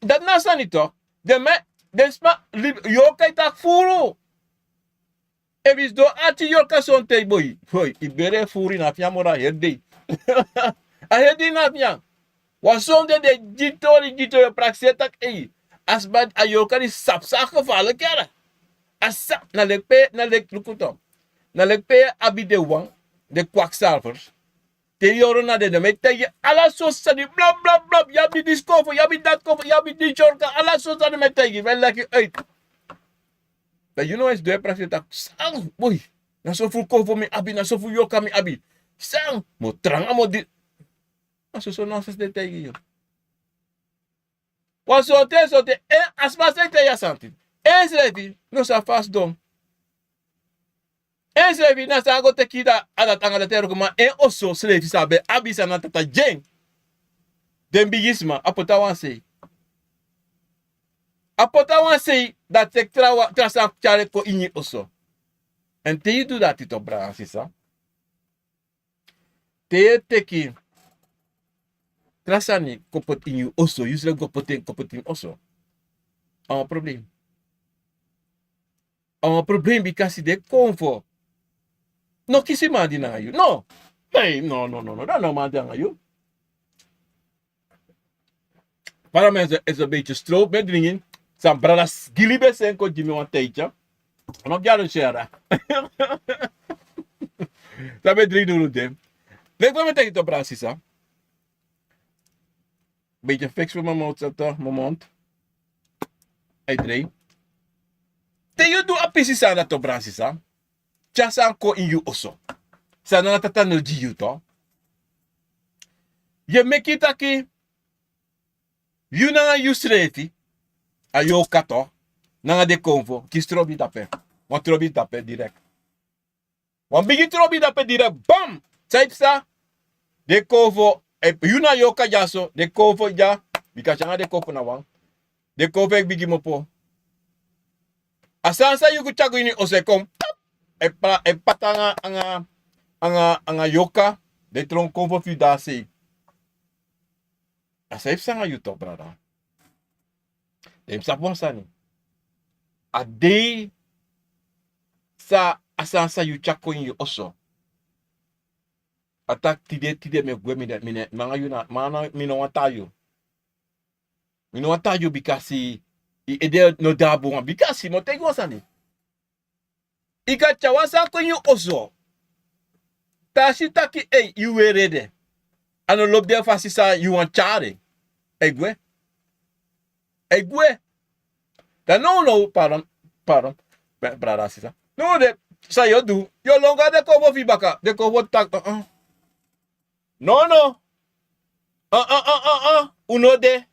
Dati na a sani tok. Den men den sma libi yorka e taki furu. Efu yu sidon ati yorka sonten boi hoi yu bere e furu yu na afian moro a heri dei. A heri dei na afian. Wan sonten den gi tori gi tori e prakseri taki ei a sma a yorka disi sabi san a gefaliki yara. A sa na leki pe na leki luku tok. Na leki pe yu abi den wan den kwaksalfers. Te yu yoro na den den man e taigi ala sortu sani blop blop blop yu abi disi konfo yu abi dati konfo yu abi disi yorka ala sortu sani man e taigi yu man e laki yu uit. Dan yu no esi du e prakseri taki san boi na so furu konfo mi abi na so furu yorka mi abi. San mo tranga mo di na soso nonsens den taigi yu. Wan sortu en sortu en a sma san e taigi a santin. Ensrefi no sa fasi don. Ensrefi na san a go teki yu dati a dati anga dati e roko ma en oso srefi san a ben abi san na tata gi en. Den bigisma a poti a wan sei. A poti a wan sei dati teki tra san tyari en kon ini yu oso. Èn te yu du dati to brada sisa te yu e teki tra sani kon poti ini yu oso yu srefi go poti en kon poti ini oso. A wan problem. A wan problem bikasi den konfo no kisi man di nanga yu no. Hei no no no no dan no man di nanga yu. Para mi en so en so beti strow mi e dringi san brada gili ben sen kon gi mi wan teitya. No gi a den syara. San mi e dringi duru den. Leki fa mi e teki to brada sisa. Beti fiksi fu mi mouth sata mi mouth. Ai drei. Te yu du a pisi san dati o brada sisa. Tyari san kon ini yu oso. San nanga tata no gi yu to. Yu e meki yu taki yu nanga yu srefi a yu o kato nanga den konfo kisi trobi dape. Wan trobi dape direkt. Wan bigi trobi dape direkt bam. San yu psa? Den konfo yu na yu o ka dyaso den konfo dya. Bika si anga den konfo na wan den konfo e bigi mopo. A sani san yu go tyari go ini oso e kon e pata anga anga anga anga yoka. Den tron kon fu fu yu de a sei. A san e psa anga yu tok brada? Den mus sabi wan sani. A dei san a sani san yu tyari kon ini yu oso. A taki tide tide mi e gwe mi ne mi ne mi anga yu na mi no wani taigi yu. Mi no wani taigi yu bikasi yu ede no de a bun wan bikasi mi o taigi wan sani. Yu kan tyari wan sani kon ini yu oso. Te a si taki ei yu weri ede a no lobi den fasi san yu wani tyari en. A e gwe. A e gwe. Dan nownow pardon pardon brada sisa. Nownow de san yu o du yu o lon go na den konfo fu yu baka den konfo taki. Nono. Un no de.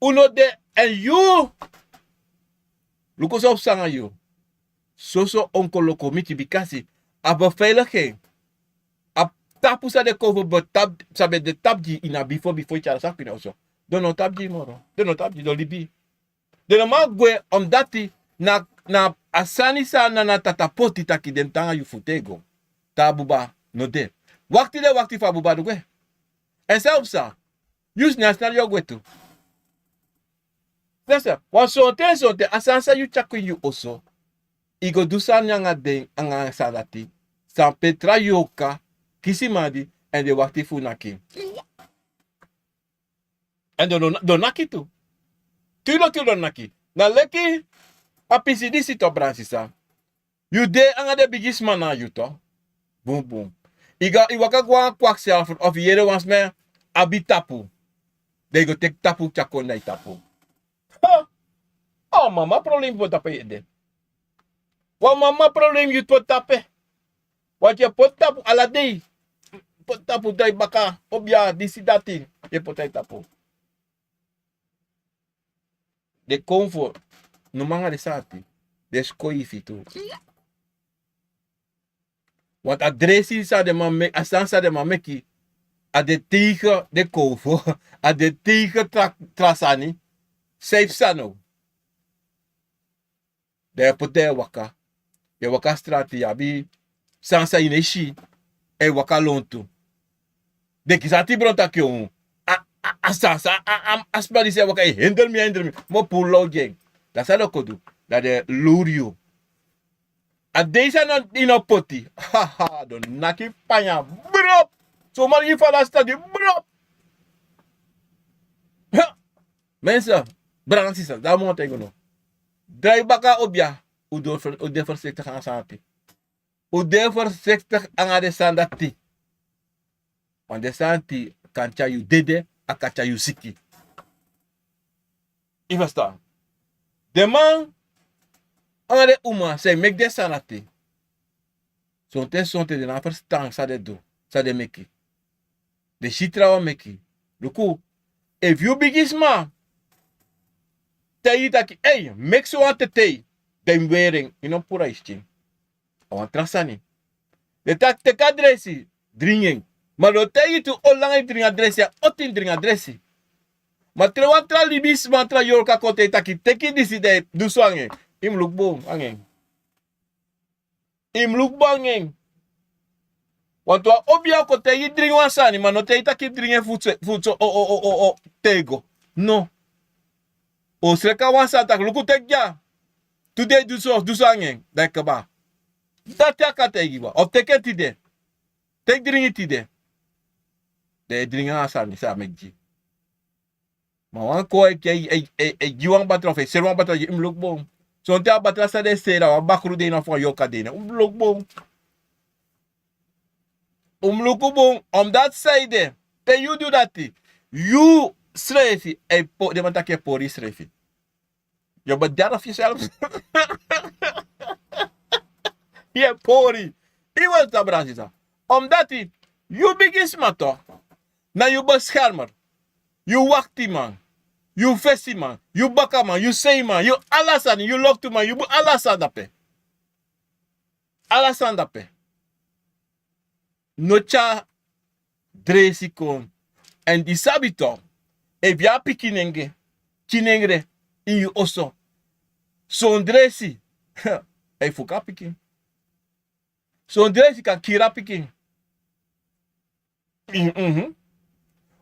Un no de. Èn yu luku san o psa nanga yu. Soso onko lokomiti bikasi a befeiliging. A tapu san den kon fu betapu san ben de tapu gi yu ini a bifo bifo yu tyari a saki ini a oso. Den no tapu gi yu moro. Den no tapu gi yu, den libi. Den no man gwe omdati na a sani san na na tata poti taki den tan nanga yu fu tego. Te a buba no de. Wakti den wakti fu a buba du gwe. Èn san o psa? Yu sni a sani yu o gwe tu. Wan sonten sonten a sani san yu tyari kon ini yu oso, yu go du sani nanga den nanga a sani dati. San pe tra yu o kan kisi mandi èn den wakti fu naki. Èn den o naki tu. Tilo tilo naki na leki a pisi disi tu a bransisa. Yu de nanga den bigisma na yu tu. Bunbun. Yu waka go nanga kwakselfu ofu yu yere wan sma abi tapu. Dan yu go teki tapu tyari kon na yu tapu. A mama problem yu poti tapu yu ede. Wan mama problem yu poti tapu. Wanti yu e poti tapu ala dei. Poti tapu dan yu baka obia disi dati. Yu e poti a yu tapu. Den konfo no man nanga den sani ati. Den skoi yu fitu. Want a dresi san den man meki a sani san den man meki a de teige den konfo. A de teige tra sani. San yu psa now? Dan yu e poti dan yu e waka. Yu e waka strati yu abi sani san yu no e si. Èn yu waka lontu. Den kisi ati bron taki yu a sani san a sma disi e waka e hender mi a hender mi. Mi o puru low gi en. Dan san den o kon du? Dan den lowru yu. A dei san yu no poti. Haha den o naki panya. Brop. Somari yu fadasi taki brop. Mense, brada sisa dan a moro taigi unu. Drai baka obia. Un de fersektigi anga sani ati. Un de fersektigi anga den sani dati. Wan den sani ati kan tyari yu dede. A kan tyari yu siki. Yu ferstan? Den man anga den uma san e meki den sani ati. Sonten sonten den no abi ferstan san den du, san den meki. Den si trawan meki. Luku, efu yu bigisma taigi yu taki ei meki sowan tetei, dan yu mus weri en. Yu no puru a yu skin. A wan tra sani. Den taki teki a dresi, dringi en. Ma den o taigi yu tu olo nanga yu dringi a dresi a oti yu dringi a dresi. Ma te wan tra libisma tra yorka kon taigi yu taki teki disi dan yu du so nanga en. Yu mus luku bun nanga en. Yu mus luku bun nanga en. Wantu wan obia o kon taigi yu dringi wan sani ma no taigi yu taki dringi en fu so o o o o o tego. No. O sreka wan sani taki luku teki dya. Tu dei du so du so nanga en dan yu kaba. Dati a kan taigi wan of teki en tide. Teki dringi tide. Dan yu e dringi nanga sani san a meki gi. Ma wan kon e gi wan batra of e seri wan batra gi yu mus luku bun. Sonten a batra san den e seri a wan bakru dei na fu wan yorka dei na yu mus luku bun. Un mus luku bun. Omdati san ede te yu du dati yu srefi e pori den man taki e pori yu srefi. Yu o bederfi yu self. Yu e pori. Yu weri tan brada sisa. Omdati yu bigisma to na yu beskermer. Yu waktiman, yu fesiman, yu bakaman, yu seiman, yu ala sani yu loktuman yu ala sani dape. Ala sani dape. No tyari dresi kon. Èn di sabi to efu yu abi pikinenge kinengre ini yu oso sondresi e fuka pikin. Sondresi kan kiri a pikin.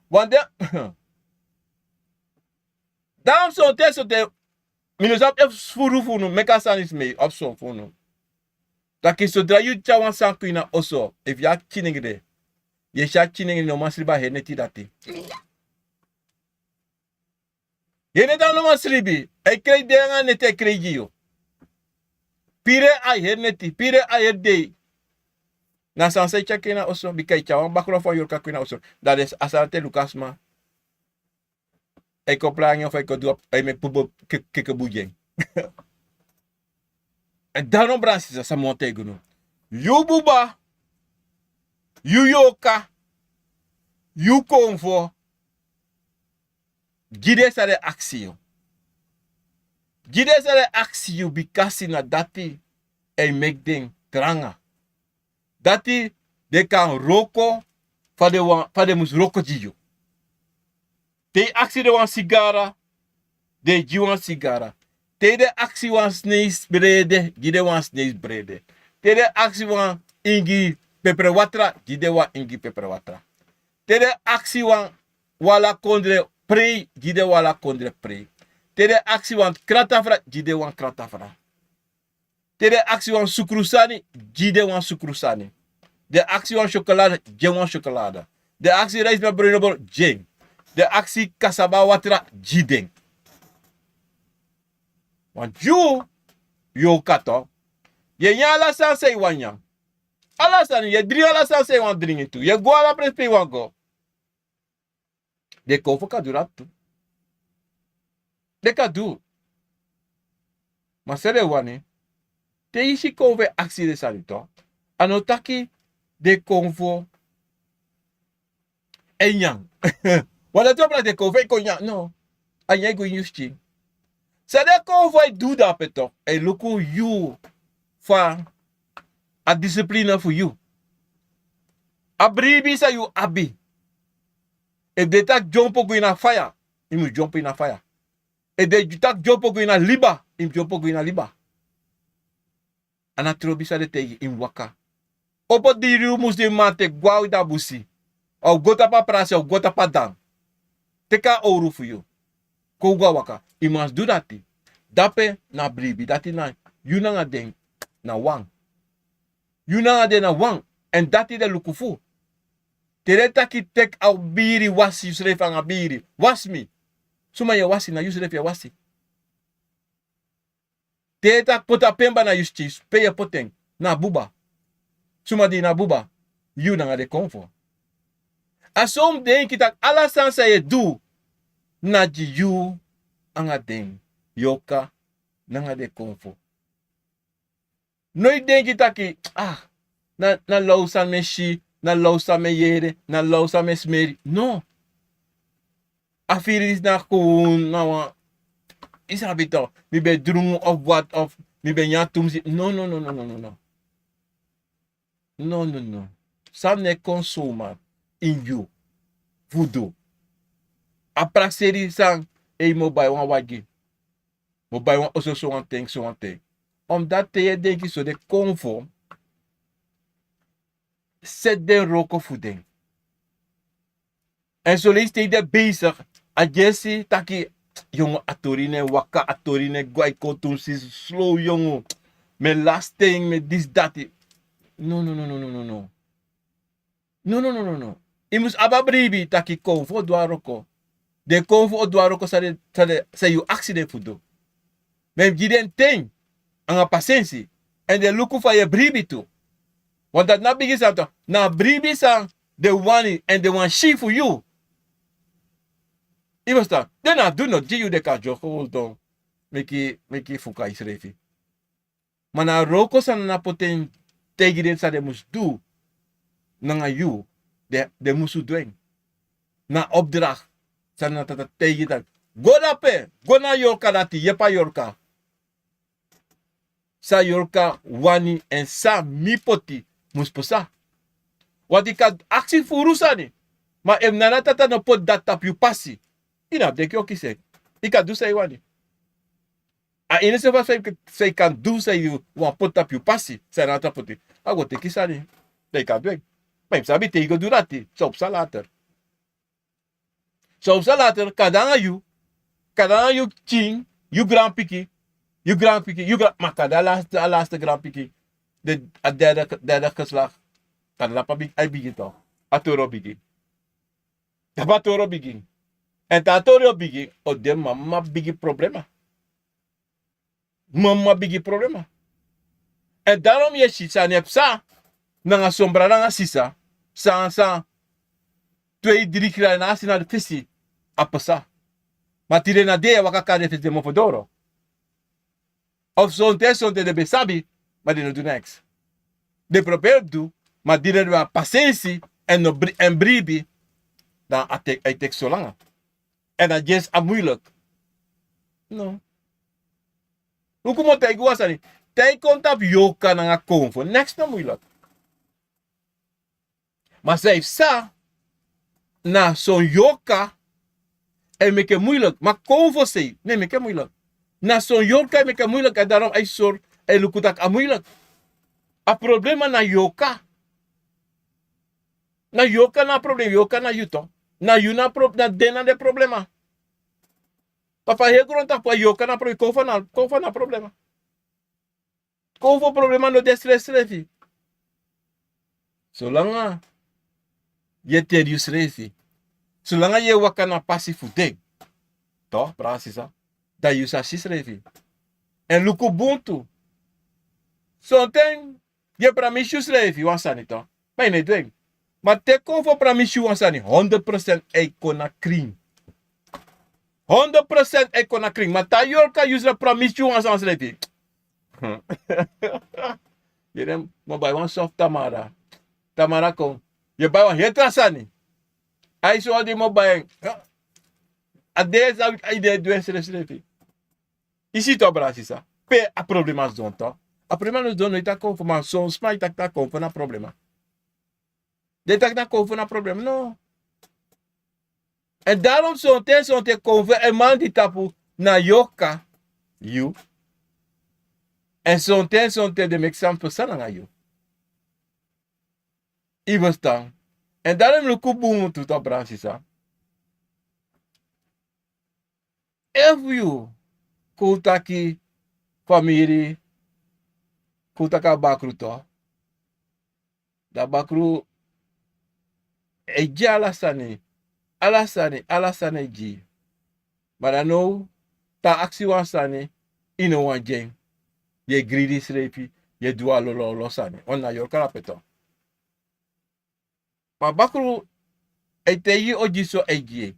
Wante dan sonten sonten mi no sabi efu sfuru fu unu meki a sani smei ofu son fu unu. Taki sodra yu tyari wan sani kon ini a oso efu yu a kiningre yu e si a kiningre no man sribi a heri neti dati. Heri neti a no man sribi a e krei dei nanga neti a e krei gi yu. Pire a heri neti pire a heri dei. Na sani san yu tyari kon ini a oso bika yu tyari wan bakra fu a yorka kon ini a oso. Dan den a sani ati e luku a sma. A e kon plai nanga en fu a e kon du a e meki pubu keke bun gi en. Èn daro bransisa san mi wani taigi unu. Yu buba yu yorka yu konfo gi den san den aksi yu. Gi den san den aksi yu, bikasi na dati e meki den tranga. Dati den kan wroko fa den wan, fa den mus wroko gi yu. Te yu aksi den wan sigara, den e gi wan sigara. Te den aksi wan sneisi brede, gi den wan sneisi brede. Te den aksi wan ingi peperewatra, gi den wan ingi peperewatra. Te den aksi wan, wan ala kondre prei, gi den wan ala kondre prei. Te den aksi wan kratafra, gi den wan kratafra. Te den aksi wan sukru sani, gi den wan sukru sani. Den aksi wan syokolade, gi den wan syokolade. Den aksi rijst met bruinobol, gi den. Den aksi kasaba watra, gi den. Want yu, yu o kato. Yu e nyan ala sani san yu wani nyan. Ala sani, yu e dringi ala sani san yu wani dringi tu. Yu e go ala presi pe yu wani go. Den konfo kan du dati tu. Den kan du. Ma san den wani, te yu si konfo e aksi den sani tu, a no taki den konfo e nyan. Wan dati o prati den konfo e kon nyan. No. A nyan e go ini yu skin. San den konfo e du dape tu, e luku yu fa a discipline fu yu. A bribi san yu abi. Efu den taki dyompo go ini a faya, yu mus dyompo ini a faya. Efu den taki dyompo go ini a liba, yu mus dyompo go ini a liba. A na trobi san den taigi yu, yu mus waka. Opo diri yu mus de man te gwe a wi dan busi. A o go tapu a prasi, a o go tapu a dan. Teki a owru fu yu. Kon go a waka. Yu mus du dati. Dape na bribi. Dati na yu nanga den na wan. Yu nanga den na wan. Èn dati den luku fu. Te den taki teki a biri wasi yusrefi anga biri. Wasi mi. Suma yu e wasi, na yusrefi yu e wasi. Te den taki poti a pemba na yu skin, pe yu e poti en? Na buba. Suma di na buba? Yu nanga den konfo. A so mi denki taki ala sani san yu e du na gi yu anga den. Yu o kan nanga den konfo. No yu denki taki, ah, na, na law san mi e si, na law san mi e yere, na law san mi e smeri. No. A firi disi na kon na wan, yu sabi tok, mi ben drungu of wat of mi ben nyan tumsi. No, no, no, no, no, no, no. No, no, no. San no e kon suma ini yu fu du. A prakseri san, ei, mi o bai wan wagi. Mi o bai wan oso, sowan ten, sowan ten. Omdat te yu e denki so, den konfo seti den wroko fu den. Èn son leisi te yu de bezig, a gersi taki, yongu, a tori no e waka, a tori no e go, a e kon tumsi slow, yongu. Mi e lasi ten, mi e disi dati. No, no, no, no, no, no, no. No, no, no, no, no. Yu mus abi a bribi taki konfo o du a wroko. Den konfo o du a wroko san den, san den, san yu aksi den fu du. Ma yu mus gi den ten anga pasensi. Èn den luku fa yu e bribi tu. Want dati na bigi sani tu. Na bribi san den wani èn den wani si fu yu. Yu ferstan? Den no abi du noti gi yu, den kan dyoso holdo. Meki, meki fuka yusrefi. Ma na a wroko san Nana poti en taigi den san den musu du nanga yu, den, den musu du en. Na a opdracht san Nana Tata taigi taki: go dape, go na a yorka dati, yepi a yorka. San a yorka wani èn san mi poti musu pasa. Want yu kan aksi furu sani, ma efu Nana Tata no poti dati tapu yu pasi, yu no abi den kon kisi en. Yu kan du san yu wani. A enigste fa san yu kan du, san yu wani poti tapu yu pasi, san Nana Tata poti, a go teki sani. Dan yu kan du en. Ma yu mus sabi te yu go du dati, san o pasa later. San o pasa later, kande nanga yu, kande nanga yu pikin, yu granpikin, yu granpikin, yu gran, ma kande a laatste, a laatste granpikin. Den, a derde, derde geslacht. Kande dape a bigin, a bigin toch. A tori o bigin. Dape a tori o bigin. Èn te a tori o bigin, o de mama bigi problema. Mama bigi problema. Èn daarom yu e si sani e pasa nanga son brada nanga sisa, san, san, twee, drie keer na a si na den fesi a pasa. Ma tide na dei yu e waka kari den fesi, den mofo doro. Of sonten, sonten den ben sabi, ma den no du neks. Den probeer fu du, ma di den no abi pasensi èn no bri-, èn bribi, dan a tek-, a e teki so langa. Èn a dyesi a moeilijk. No. Luku mi o taigi wan sani. Te yu kon tapu yorka nanga konfo, neks no muilik. Ma san yu psa, na son yorka e meki en muilik. Ma konfo sei no e meki en muilik. Na son yorka e meki en muilik, èn darom a e sori, a e luku tak' a muilik. A problema na yorka. Na yorka na a problema, yorka na yu to. Na yu na a pro- na den na den problema. Papa heri grontapu a yorka na a problema, konfo na a problema. Konfo problema no de srefsrefi. Solanga yu e teri yusrefi, solanga yu e waka na pasi fu de, to brada sisa, dan yu sa si srefi. Èn luku bun tu. Sonten yu e pramisi yusrefi wan sani to, ma yu no e du en. Ma te konfo pramisi yu wan sani, hondro prosent a e kon na krin. Hondro prosent a e kon na krin. Ma te a yorka yusrefi pramisi yu wan sani srefi, yu e den, mi o bai wan soft tamara. Tamara kon, yu e bai wan heri tra sani. A yu so wan di mi o bai en. A de san a yu de e du en srefsrefi. Yu si to brada sisa, pe a problema sidon to. A problema no sidon no e taki konfo, ma son sma e taki taki konfo na problema. Den taki na konfo na problema no. Èn darom sonten sonten konfo e man di tapu na yorka yu. Èn sonten sonten den meki san psa nanga yu. Yu ferstan? Èn darom luku bun tu to brada sisa. Efu yu kon taki famiri, kon taki a bakru to, dan bakru e gi ala sani. Ala sani, ala sani e gi. Ma dan now, te a aksi wan sani, yu no wani gi en. Yu e gridi srefi, yu e du a lolo sani. On na yorka na pe to. Ma bakru e taigi yu o gi so a e gi en.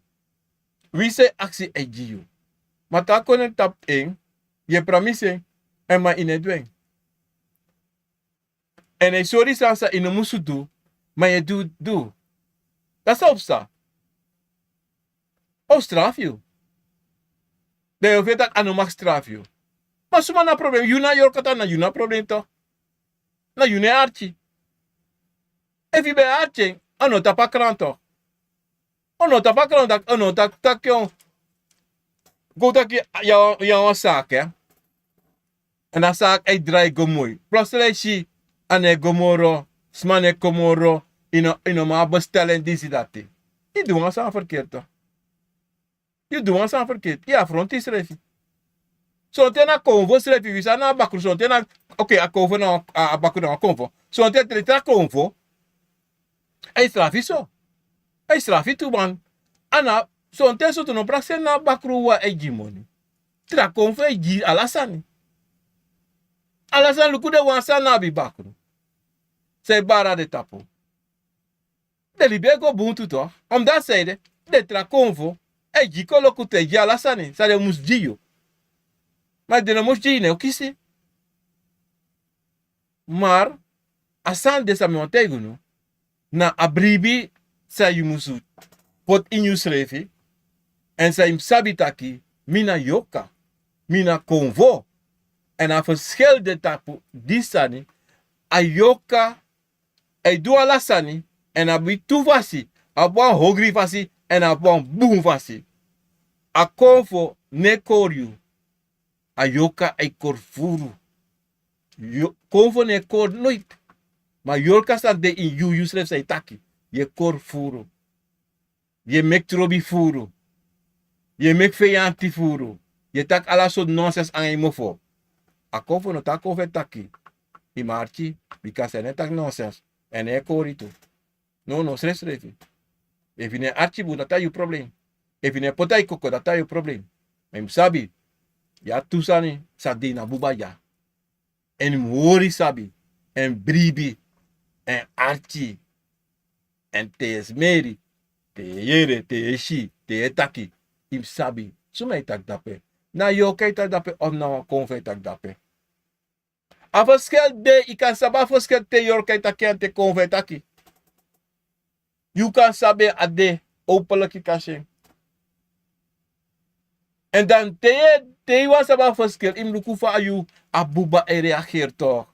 Wi san e aksi a e gi yu. Ma te a kon na tapu en, yu e pramisi en, èn ma yu no e du en. Èn a e sori san san yu no musu du, ma yu e du. Dan san o psa? A o strafu yu. Dan yu o feni tak' a no mag strafu yu. Ma suma na problem? Yu na yorka tan, na yu na problem to. Na yu na en arki. Efu yu ben e arki en, a no tapu a kranto. A no tapu a kranto tak' a no taki taki. Go taki yu abi wan saki. Èn a saki e drai go moi. Plus te yu si a no e go moro, sma no e kon moro, yu no man abi bestel en disi dati. Yu du wan sani ferkeri to. Yu du wan sani ferkeri, yu afronti yusrefi. Sonten na konfo srefi, wi sani na a bakru sonten na, oke, a konfo na a bakru na wan konfo. Sonten te tra konfo, a e strafu yu so. A e strafu yu tu man. A na, sonten so tu no prakseri na a bakru wawan e gi moni. Tra konfo e gi ala sani. Ala sani luku den wan san no abi bakru. San e bari na den tapu. Den libi e go bun tu to. Omdati san ede, den tra konfo e gi koloku tu, e gi ala sani san den mus gi yu. Ma den no mus gi yu, yu no e kisi. Ma a sani de san mi wani taigi unu, na a bribi san yu musu poti ini yusrefi. Èn san yu mus sabi taki mi na yorka, mi na konfo. Èn a ferskel de tapu disi sani. A yorka a e du ala sani, èn a abi tu fasi. A abi wan hogri fasi, èn a abi wan bun fasi. A konfo no e kori yu. A yorka a e kori furu. Konfo no e kori noiti. Ma yorka san de ini yu, yusrefi san e taki, yu e kori furu. Yu e meki trobi furu. Yu e meki feyanti furu. Yu e taki ala sortu nonsens nanga yu mofo. A konfo no taki, a konfo e taki. Yu mus arki, bika san yu no e taki nonsens, èn no e kori tu. No no srefsrefi. Efu yu no e arki bun, dati na yu problem. Efu yu no e poti a yu koko, dati na yu problem. Ma yu mus sabi, yu abi tu sani san de ini a buba dya. Èn yu mus hori sabi, èn bribi, èn arki, èn te yu e smeri, te yu e yere, te yu e si, te yu e taki, yu mus sabi suma yu e taki dape. Na yorka yu e taki dape of na wan konfo yu e taki dape. A ferskel de, yu kan sabi a ferskel te yorka e taki èn te konfo e taki. Yu kan sabi en, a de, openlijk yu kan si en. En dan te yu e, te yu wani sabi a ferskel, yu mus luku fa a yu, a buba e reageri tok.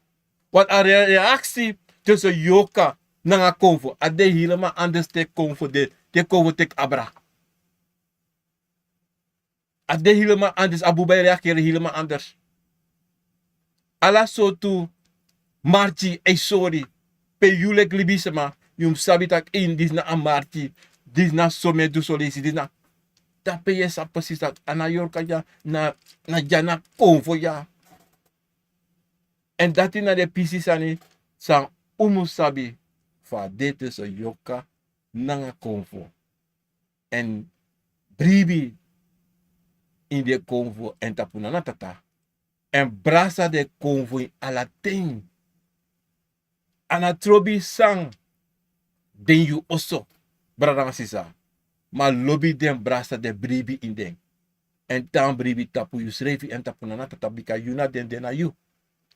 Want a re-, reaksi tussen yoka nanga konfo, a de helemaal anders te konfo de, te konfo teki abra. A de helemaal anders, a buba e reageri helemaal anders. Ala sortu marki e sori. Pe yu leki libisma, yu mus sabi taki, ei, disi na a marki, disi na so mi e du so leisi, disi na. Dape yu e sabi precies taki a na yorka dya, na, na dya na konfo dya. En dati na den pisi sani san un mus sabi, fa a de tussen yoka nanga konfo. En bribi ini den konfo en tapu nana tata. En brasa den konfo ini ala ten. A na trobi san de ini yu oso, brada nanga sisa. Ma lobi den brasa, den bribi ini den. En tan bribi tapu yusrefi en tapu nana tata, bika yu na den, den na yu.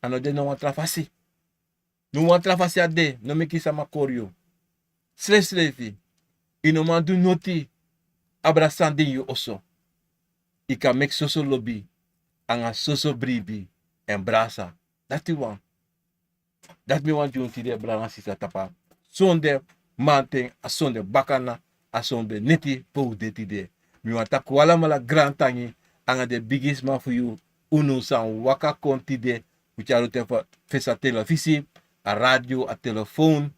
A no de no wan tra fasi. No wan tra fasi a de, no meki sama kori yu. Srefsrefi, yu no man du noti abra san de ini yu oso. Yu kan meki soso lobi anga soso bribi en brasa. Dati wan. Dati mi wani gi unu tide, brada nanga sisa, tapu a sonde mamanten, a sonde bakana, a sonde neti pe un de tide. Mi wani taki un alamala grantangi anga den bigisma fu yu, unu san waka kon tide, un tyari un te fu fesi a telefisi, a radio, a telefon,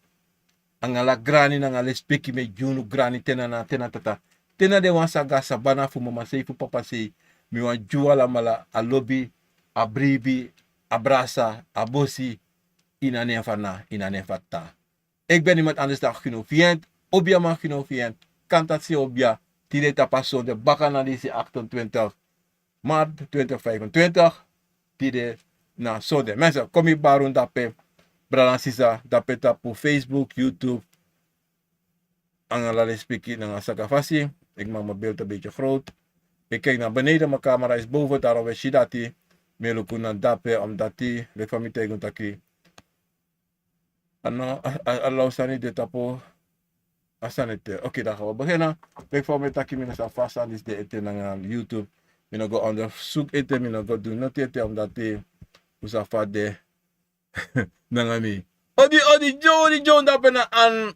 anga ala grani nanga lespeki mi e gi unu, grani, te na nana, te na tata, te na den wan san go a sabana fu mamasei, fu papasei. Mi wani gi un alamala a lobi, a bribi, a brasa, a bosi, ini a nen fu ana, ini a nen fu tata. Ik ben niemand anders dan Gino Vient, Obia man Gino Vient, Kanta Seobia, tide tapu a sonde bakana disi achtentwintig maart twintig vijfentwintig, tide na sonde. Mensen, kon mi bari unu dape, brada nanga sisa, dape tapu Facebook, YouTube, anga ala lespeki nanga saka fasi. Ik maak mijn beeld een beetje groot. Ik kijk naar beneden, mijn camera is boven, daarom wi e si dati. Mi e luku na dape, omdat leki fa mi taigi unu taki a no, a, a, a law sani de tapu a sani ete. Oké, dan gaan we beginnen. Leki fa mi e taki, mi no sabi fa a sani disi de ete nanga YouTube. Mi no go onderzoek ete, mi no go du noti ete, omdat un sabi fa a de nanga mi. Odi, odi, Joe, odi, Joe, dape na An-,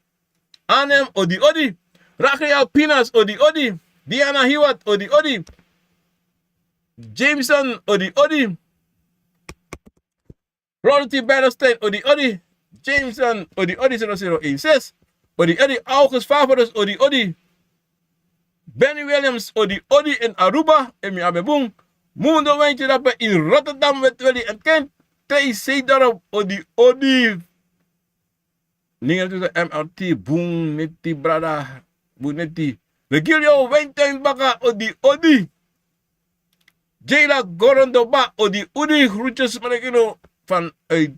Anem, odi, odi. Rafael Pinas, odi, odi. Diana Hiwat, odi, odi. Jameson, odi, odi. Rolty Berestein, odi, odi. Jameson, odi, odi, zero zero een zes. Odi, odi, August Favorus, odi, odi. Benny Williams, odi, odi, in Aruba, en mi abi bun. Mundo Wijntje dape in Rotterdam, wet weli en ken. T C Dorp, odi, odi. Ningen tussen M R T, bun neti brada, bun neti. Regilio Wijntuin baka, odi, odi. Jayla Gorondoba, odi, odi, groetjes, Marekino, vanuit,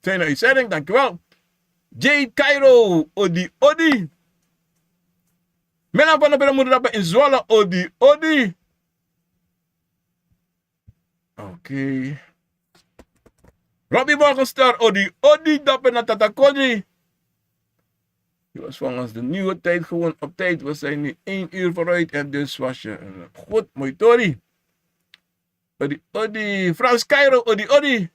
fijne uitzending, dankjewel. Jay Cairo, odi, odi. Milan van der Bermuda dape in Zwolle, odi, odi. Oké. Robbie Morgenster, odi, odi, dape na Tata Kodri. Je was volgens de nieuwe tijd gewoon op tijd. We zijn nu één uur vooruit en dus was je, eh, goed, mooi tori. Odi, odi, Frans Cairo, odi, odi.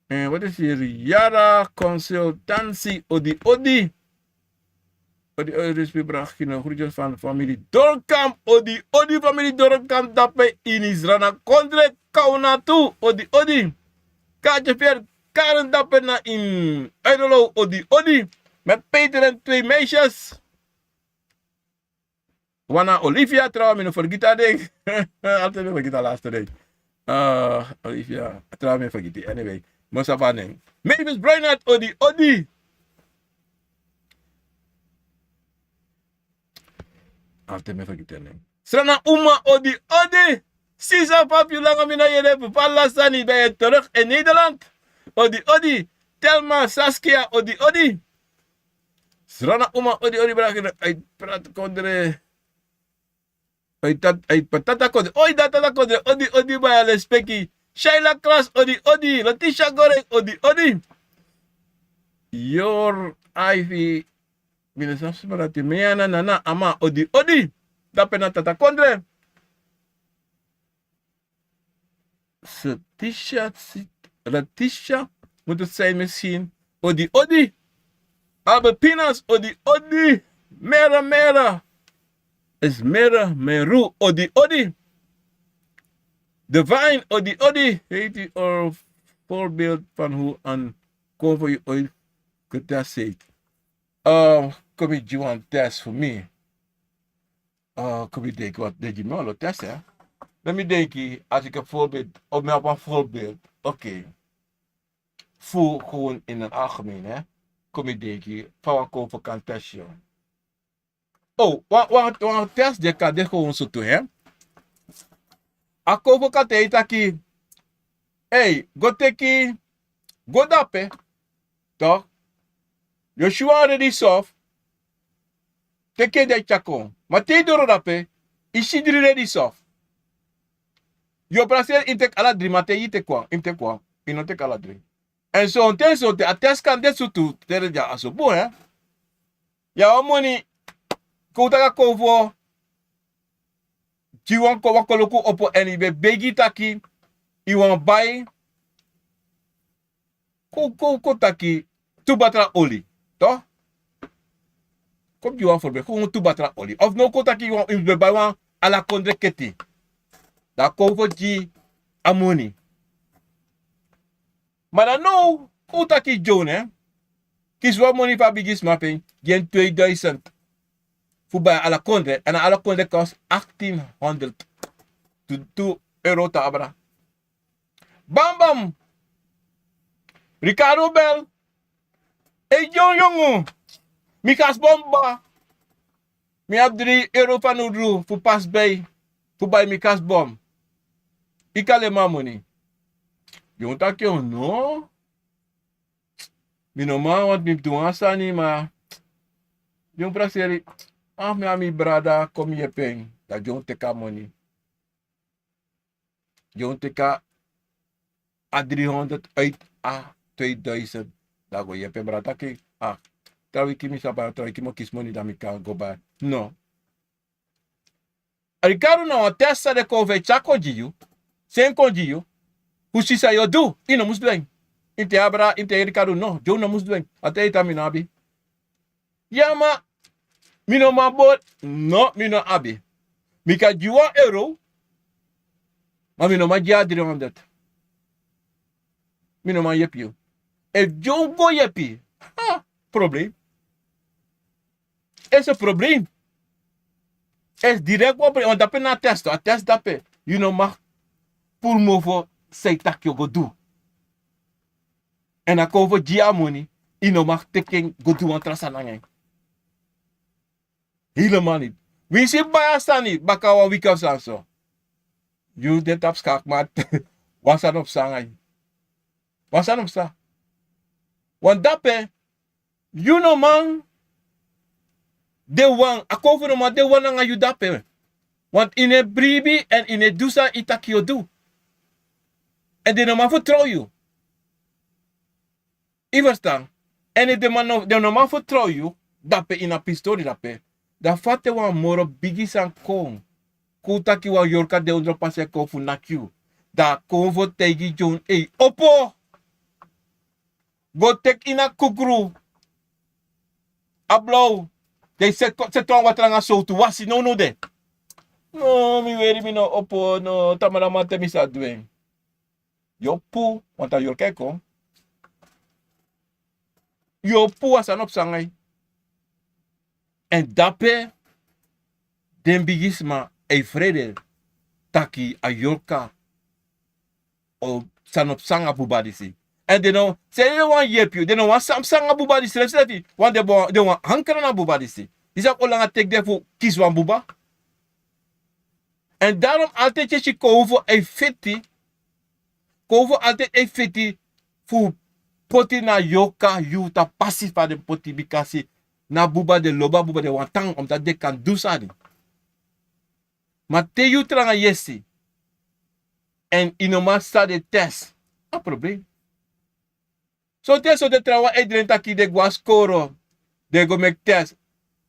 En wat is hier? Yara Consultancy, odi, odi. Odi, odi, respect, brada Gino. Groetjes van familie Dorkamp, odi, odi, familie Dorkamp, dape ini Sranan Kondre, Kaunatu, odi, odi. Kaatje Veer, Karen, dape na in Uidelo, odi, odi. Met Peter en twee meisjes. Wan na Olivia, trawan, mi no fergiti a ding. Altijd mi fergiti a laatste ding. Eh, Olivia, trawan, mi fergiti. Anyway, mi sabi a nen. Mavis Bruinhout, odi, odi. Altijd mi fergiti a nen. Srana Uma, odi, odi. Sisa, fa fu yu, langa mi no yere fu yu. Fa a lasi sani, ben je terug in Nederland? Odi, odi. Telma, Saskia, odi, odi. Srana Uma, odi, odi, brada Gino. Ai, Praat Kondre. Ai, tat-, ai, pa Tata Kondre. Oi, da Tata Kondre. Odi, odi, baya, lespeki. Shaila Klas, odi, odi. Letitia Goreng, odi, odi. Yor Ivy. Mi no sabi sma dati. Meana Nana, Ama, odi, odi. Dape na Tata Kondre. Satisha, Latisha, mutu sai mesin. Odi, odi. Albertinas, odi, odi. Mera, mera. Is mera, meru, odi, odi. Divine, odi, odi. Heet u een voorbeeld van hoe een cover je ooit getest heeft? Uh, kom je Juan test voor mij? Uh, kom je denken wat de Jimolo test, hè? Let me denken, als ik een voorbeeld, of mij op een voorbeeld, oké. Voel gewoon in het algemeen, hè? Kom je denken, van wat cover kan test, joh. Oh, wat, wat, wat test, die kan de gewoon zo toe, hè? A cover kan te taki, hey, go teki, go dape, toch? Joshua ready sof, teki de chakon. Ma te doro dape, isi dri ready sof. Yo braseri in tek ala dri, ma te yi tek wan, in tek wan, in no tek ala dri. En so te so te a test kan de so tu, te de a so bun, hè? Ya wan moni, kon taki a cover, gi wan ko, wan koloku opo en i ben begi taki, i wan bai, kon, kon, kon taki, tu batra oli, toch? Kon gi wan voorbeeld, kon tu batra oli. Of no kon taki i wan, i ben bai wan ala kondre keti. Dan a cover gi a moni. Ma dan now, kon taki Joe, ne? Kisi wan moni fu a bigisma fu en, gi en tweeduizend. Fu bai ala kondre, en ala kondre kost achttien honderd. Tu, tu euro te abra. Bam, bam. Ricardo bel. Ei, Joe, yongu. Mi kasbon ba. Mi abi dri euro fanowdu fu pasi bai, fu bai mi kasbon. I kan leni mi a moni. Joe taki, o no. Mi no man, want mi mus du wan sani, ma Joe braseri, a mi, a mi brada, kon mi yepi en. Dan Joe teki a moni. Joe teki a driehonderd uit a tweeduizend. Dan go yepi en, brada taki, a, tra wiki mi sa bai, tra wiki mi o kisi moni, dan mi kan go bai. No. Ricardo, na wan test san den cover e tyari kon gi yu, seni kon gi yu, fu si san yu o du. I no musu du en. I mus taigi Ricardo, no, Joe no musu du en. A taigi yu taki mi no abi. Ya ma, mi no man bori, no, mi no abi. Mi kan gi wan euro, ma mi no man gi a driehonderd. Mi no man yepi yu. Efu Joe go yepi, a, probleem. Ese probleem. Ese direct wan probleem. Want dape na a test, a test dape. Yu no mag puru mofo san yu taki yu o go du. En a cover gi yu a moni, yu no mag teki en go du wan tra sani nanga en. Helemaal niet. Winsi yu bai a sani, baka wan wiki of sani so, yu de tapu skakmat. Wan sani o psa nanga yu. Wan sani o psa. Want dape, yu no man de wan, a cover no man de wan nanga yu dape. Want yu no e bribi en yu no e du san yu taki yu o du. En den no man fertrow yu. Yu ferstan? En efu den man no, den no man fertrow yu dape, ini a pisitori dape, dan fa te wan moro bigi sani kon, kon taki wan yorka de ondro pasi e kon fu naki yu, dan a cover taigi Joe, ei, opo! Go teki ini a kukru a blaw, dan yu seti wan watra nanga sowtu, wasi nownow de. No, mi weri, mi no opo, no, tamara man, te mi sa du en. Yu o puu, want a yorka e kon. Yu o puu, a sani o psa nanga yu. En dape den bigisma e frede taki a yorka o sani o psa nanga buba disi. En den no, san den wani yepi yu, den no wani san psa nanga buba disi srefsrefi, want den wani, den wani ankra na buba disi. Yu sabi on langa teki den fu kisi wan buba? En daarom altijd yu e si cover e feti. Cover altijd e feti fu poti na yorka yu tapu pasi fa den poti, bikasi na buba den lobi, a buba den wani tan, omdat den kan du sani. Ma te yu tranga yesi, en yu no man sa den test, a probleem. Sonten, sonten trawan e drenti taki den go na skoro, den go meki test,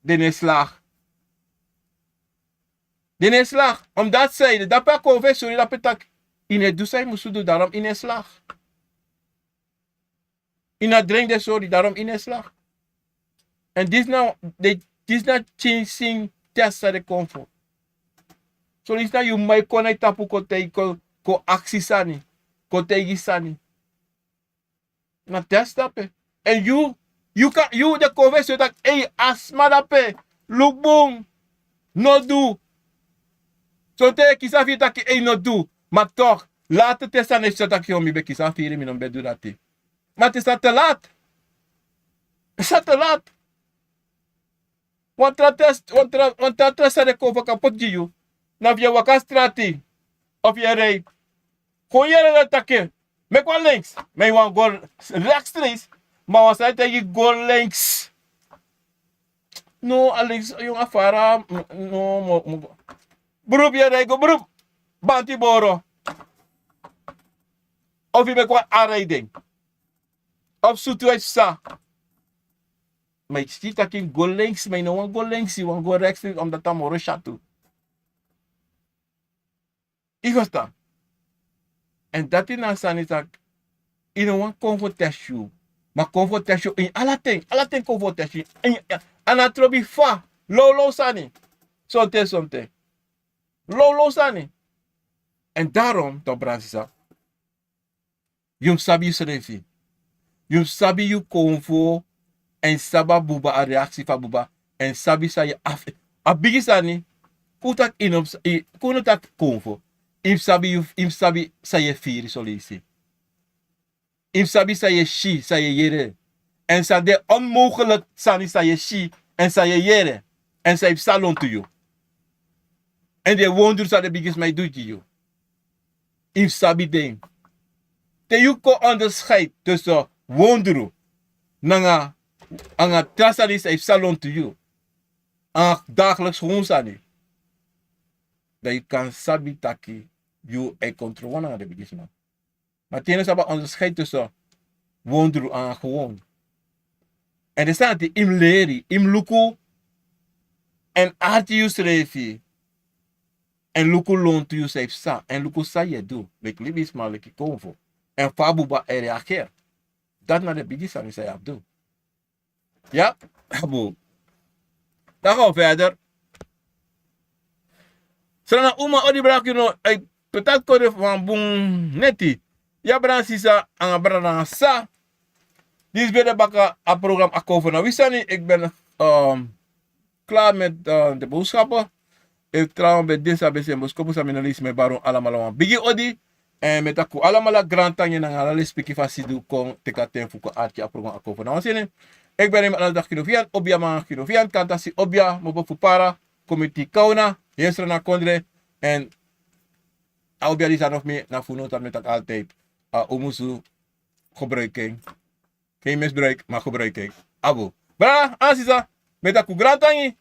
den no e slag. Den no e slag. Omdat san ede, dape a cover e sori dape taki Yu no e du san yu musu du, darom yu no e slag. Yu no e drengi den sori, darom yu no e slag. En disi na, disi na kinsin test san den kon fu. So disi na yu man e kon na yu tapu kon taigi, kon aksi sani, kon taigi sani. Na test dape. En yu, yu kan, yu de kon fu e sori taki ei, a sma dape, luku bun, no du. Sonten yu e kisi a firi taki ei, no du. Ma toch, later te sani e si taki yo, mi ben kisi a firi, mi no ben du dati. Ma te sa te laat. Sa te laat. Wan tra test, wan tra, wan tra test san den kon fu kapot gi yu. Na fu yu e waka strati. Of yu e rij. Kon yere den taki, meki wan links. Ma yu wani go rechtstreeks. Ma wan sani e taigi go links. No, a links, yu a fara, no, mo, mo. Beroep, yu e rij go beroep. Banti boro. Of yu meki wan aanrijding. Of sutu e psa. Ma yu si taki go links, ma yu no wani go links, yu wani go rechtstreeks, omdat a moro syatu. Yu ferstan? En dati na a sani taki, yu no wani kon fu test yu. Ma kon fu test yu ini ala ten, ala ten kon fu test yu. Ini, a no trobi fa, lawlaw sani. Sonten, sonten. Lawlaw sani. En daarom, toch, brada, sisa, yu mus sabi yusrefi. Yu mus sabi yu konfo, èn sabi a buba, a reaksi fu a buba, èn sabi san yu abi. A bigi sani, kon un taki yu no mus, kon un no taki konfo. Yu mus sabi yu, yu mus sabi san yu e firi son leisi. Yu mus sabi san yu e si, san yu e yere. Èn san de onmogelijk sani san yu e si, èn san yu e yere, èn san yu e psa lontu yu. Èn den wondru san den bigisma e du gi yu. Yu mus sabi den. Te yu kon onderscheid tussen wondru nanga, anga tra sani san e psa lontu yu. Anga dagelijks gewoon sani. Dan yu kan sabi taki yu e kontro wan nanga den bigisma. Ma te yu no sabi a onderscheid tussen wondru anga gewoon. Èn den sani dati yu mus leri, yu mus luku èn arki yusrefi. Èn luku lontu yu san yu psa, èn luku san yu e du. Meki libisma leki konfo. Èn fa a buba e reageer. Dati na den bigi sani san yu abi du. Ya, a bun. Dan gaan we verder. Srana uma odi braki no, eh, petat kode fu wan bun neti. Ya brada sisa, anga brada nanga sa. Disi ben de baka a program Akover na wi sani. Ik ben, ehm, klaar met, eh, de boodschappen. Efu trawan ben de san ben seni bosikopu san mi no leisi, mi e bari un alamala wan bigi odi. Èn mi e taki un alamala grantangi nanga ala lespeki fu a sidon kon teki a ten fu kon arki a program Akover na wi sani. Efu ben de mi ala daki kino fiyan, obia man kino fiyan, kantasi obia, mopo fu para, komiti kauna, hensra na kondre, èn a obia disi a no fu mi, na fu unu, dati mi e taki altijd. A un musu gebruik en. Geen misbruik, maar gebruik en. A bun. Brada, a sisa, mi e taki un grantangi.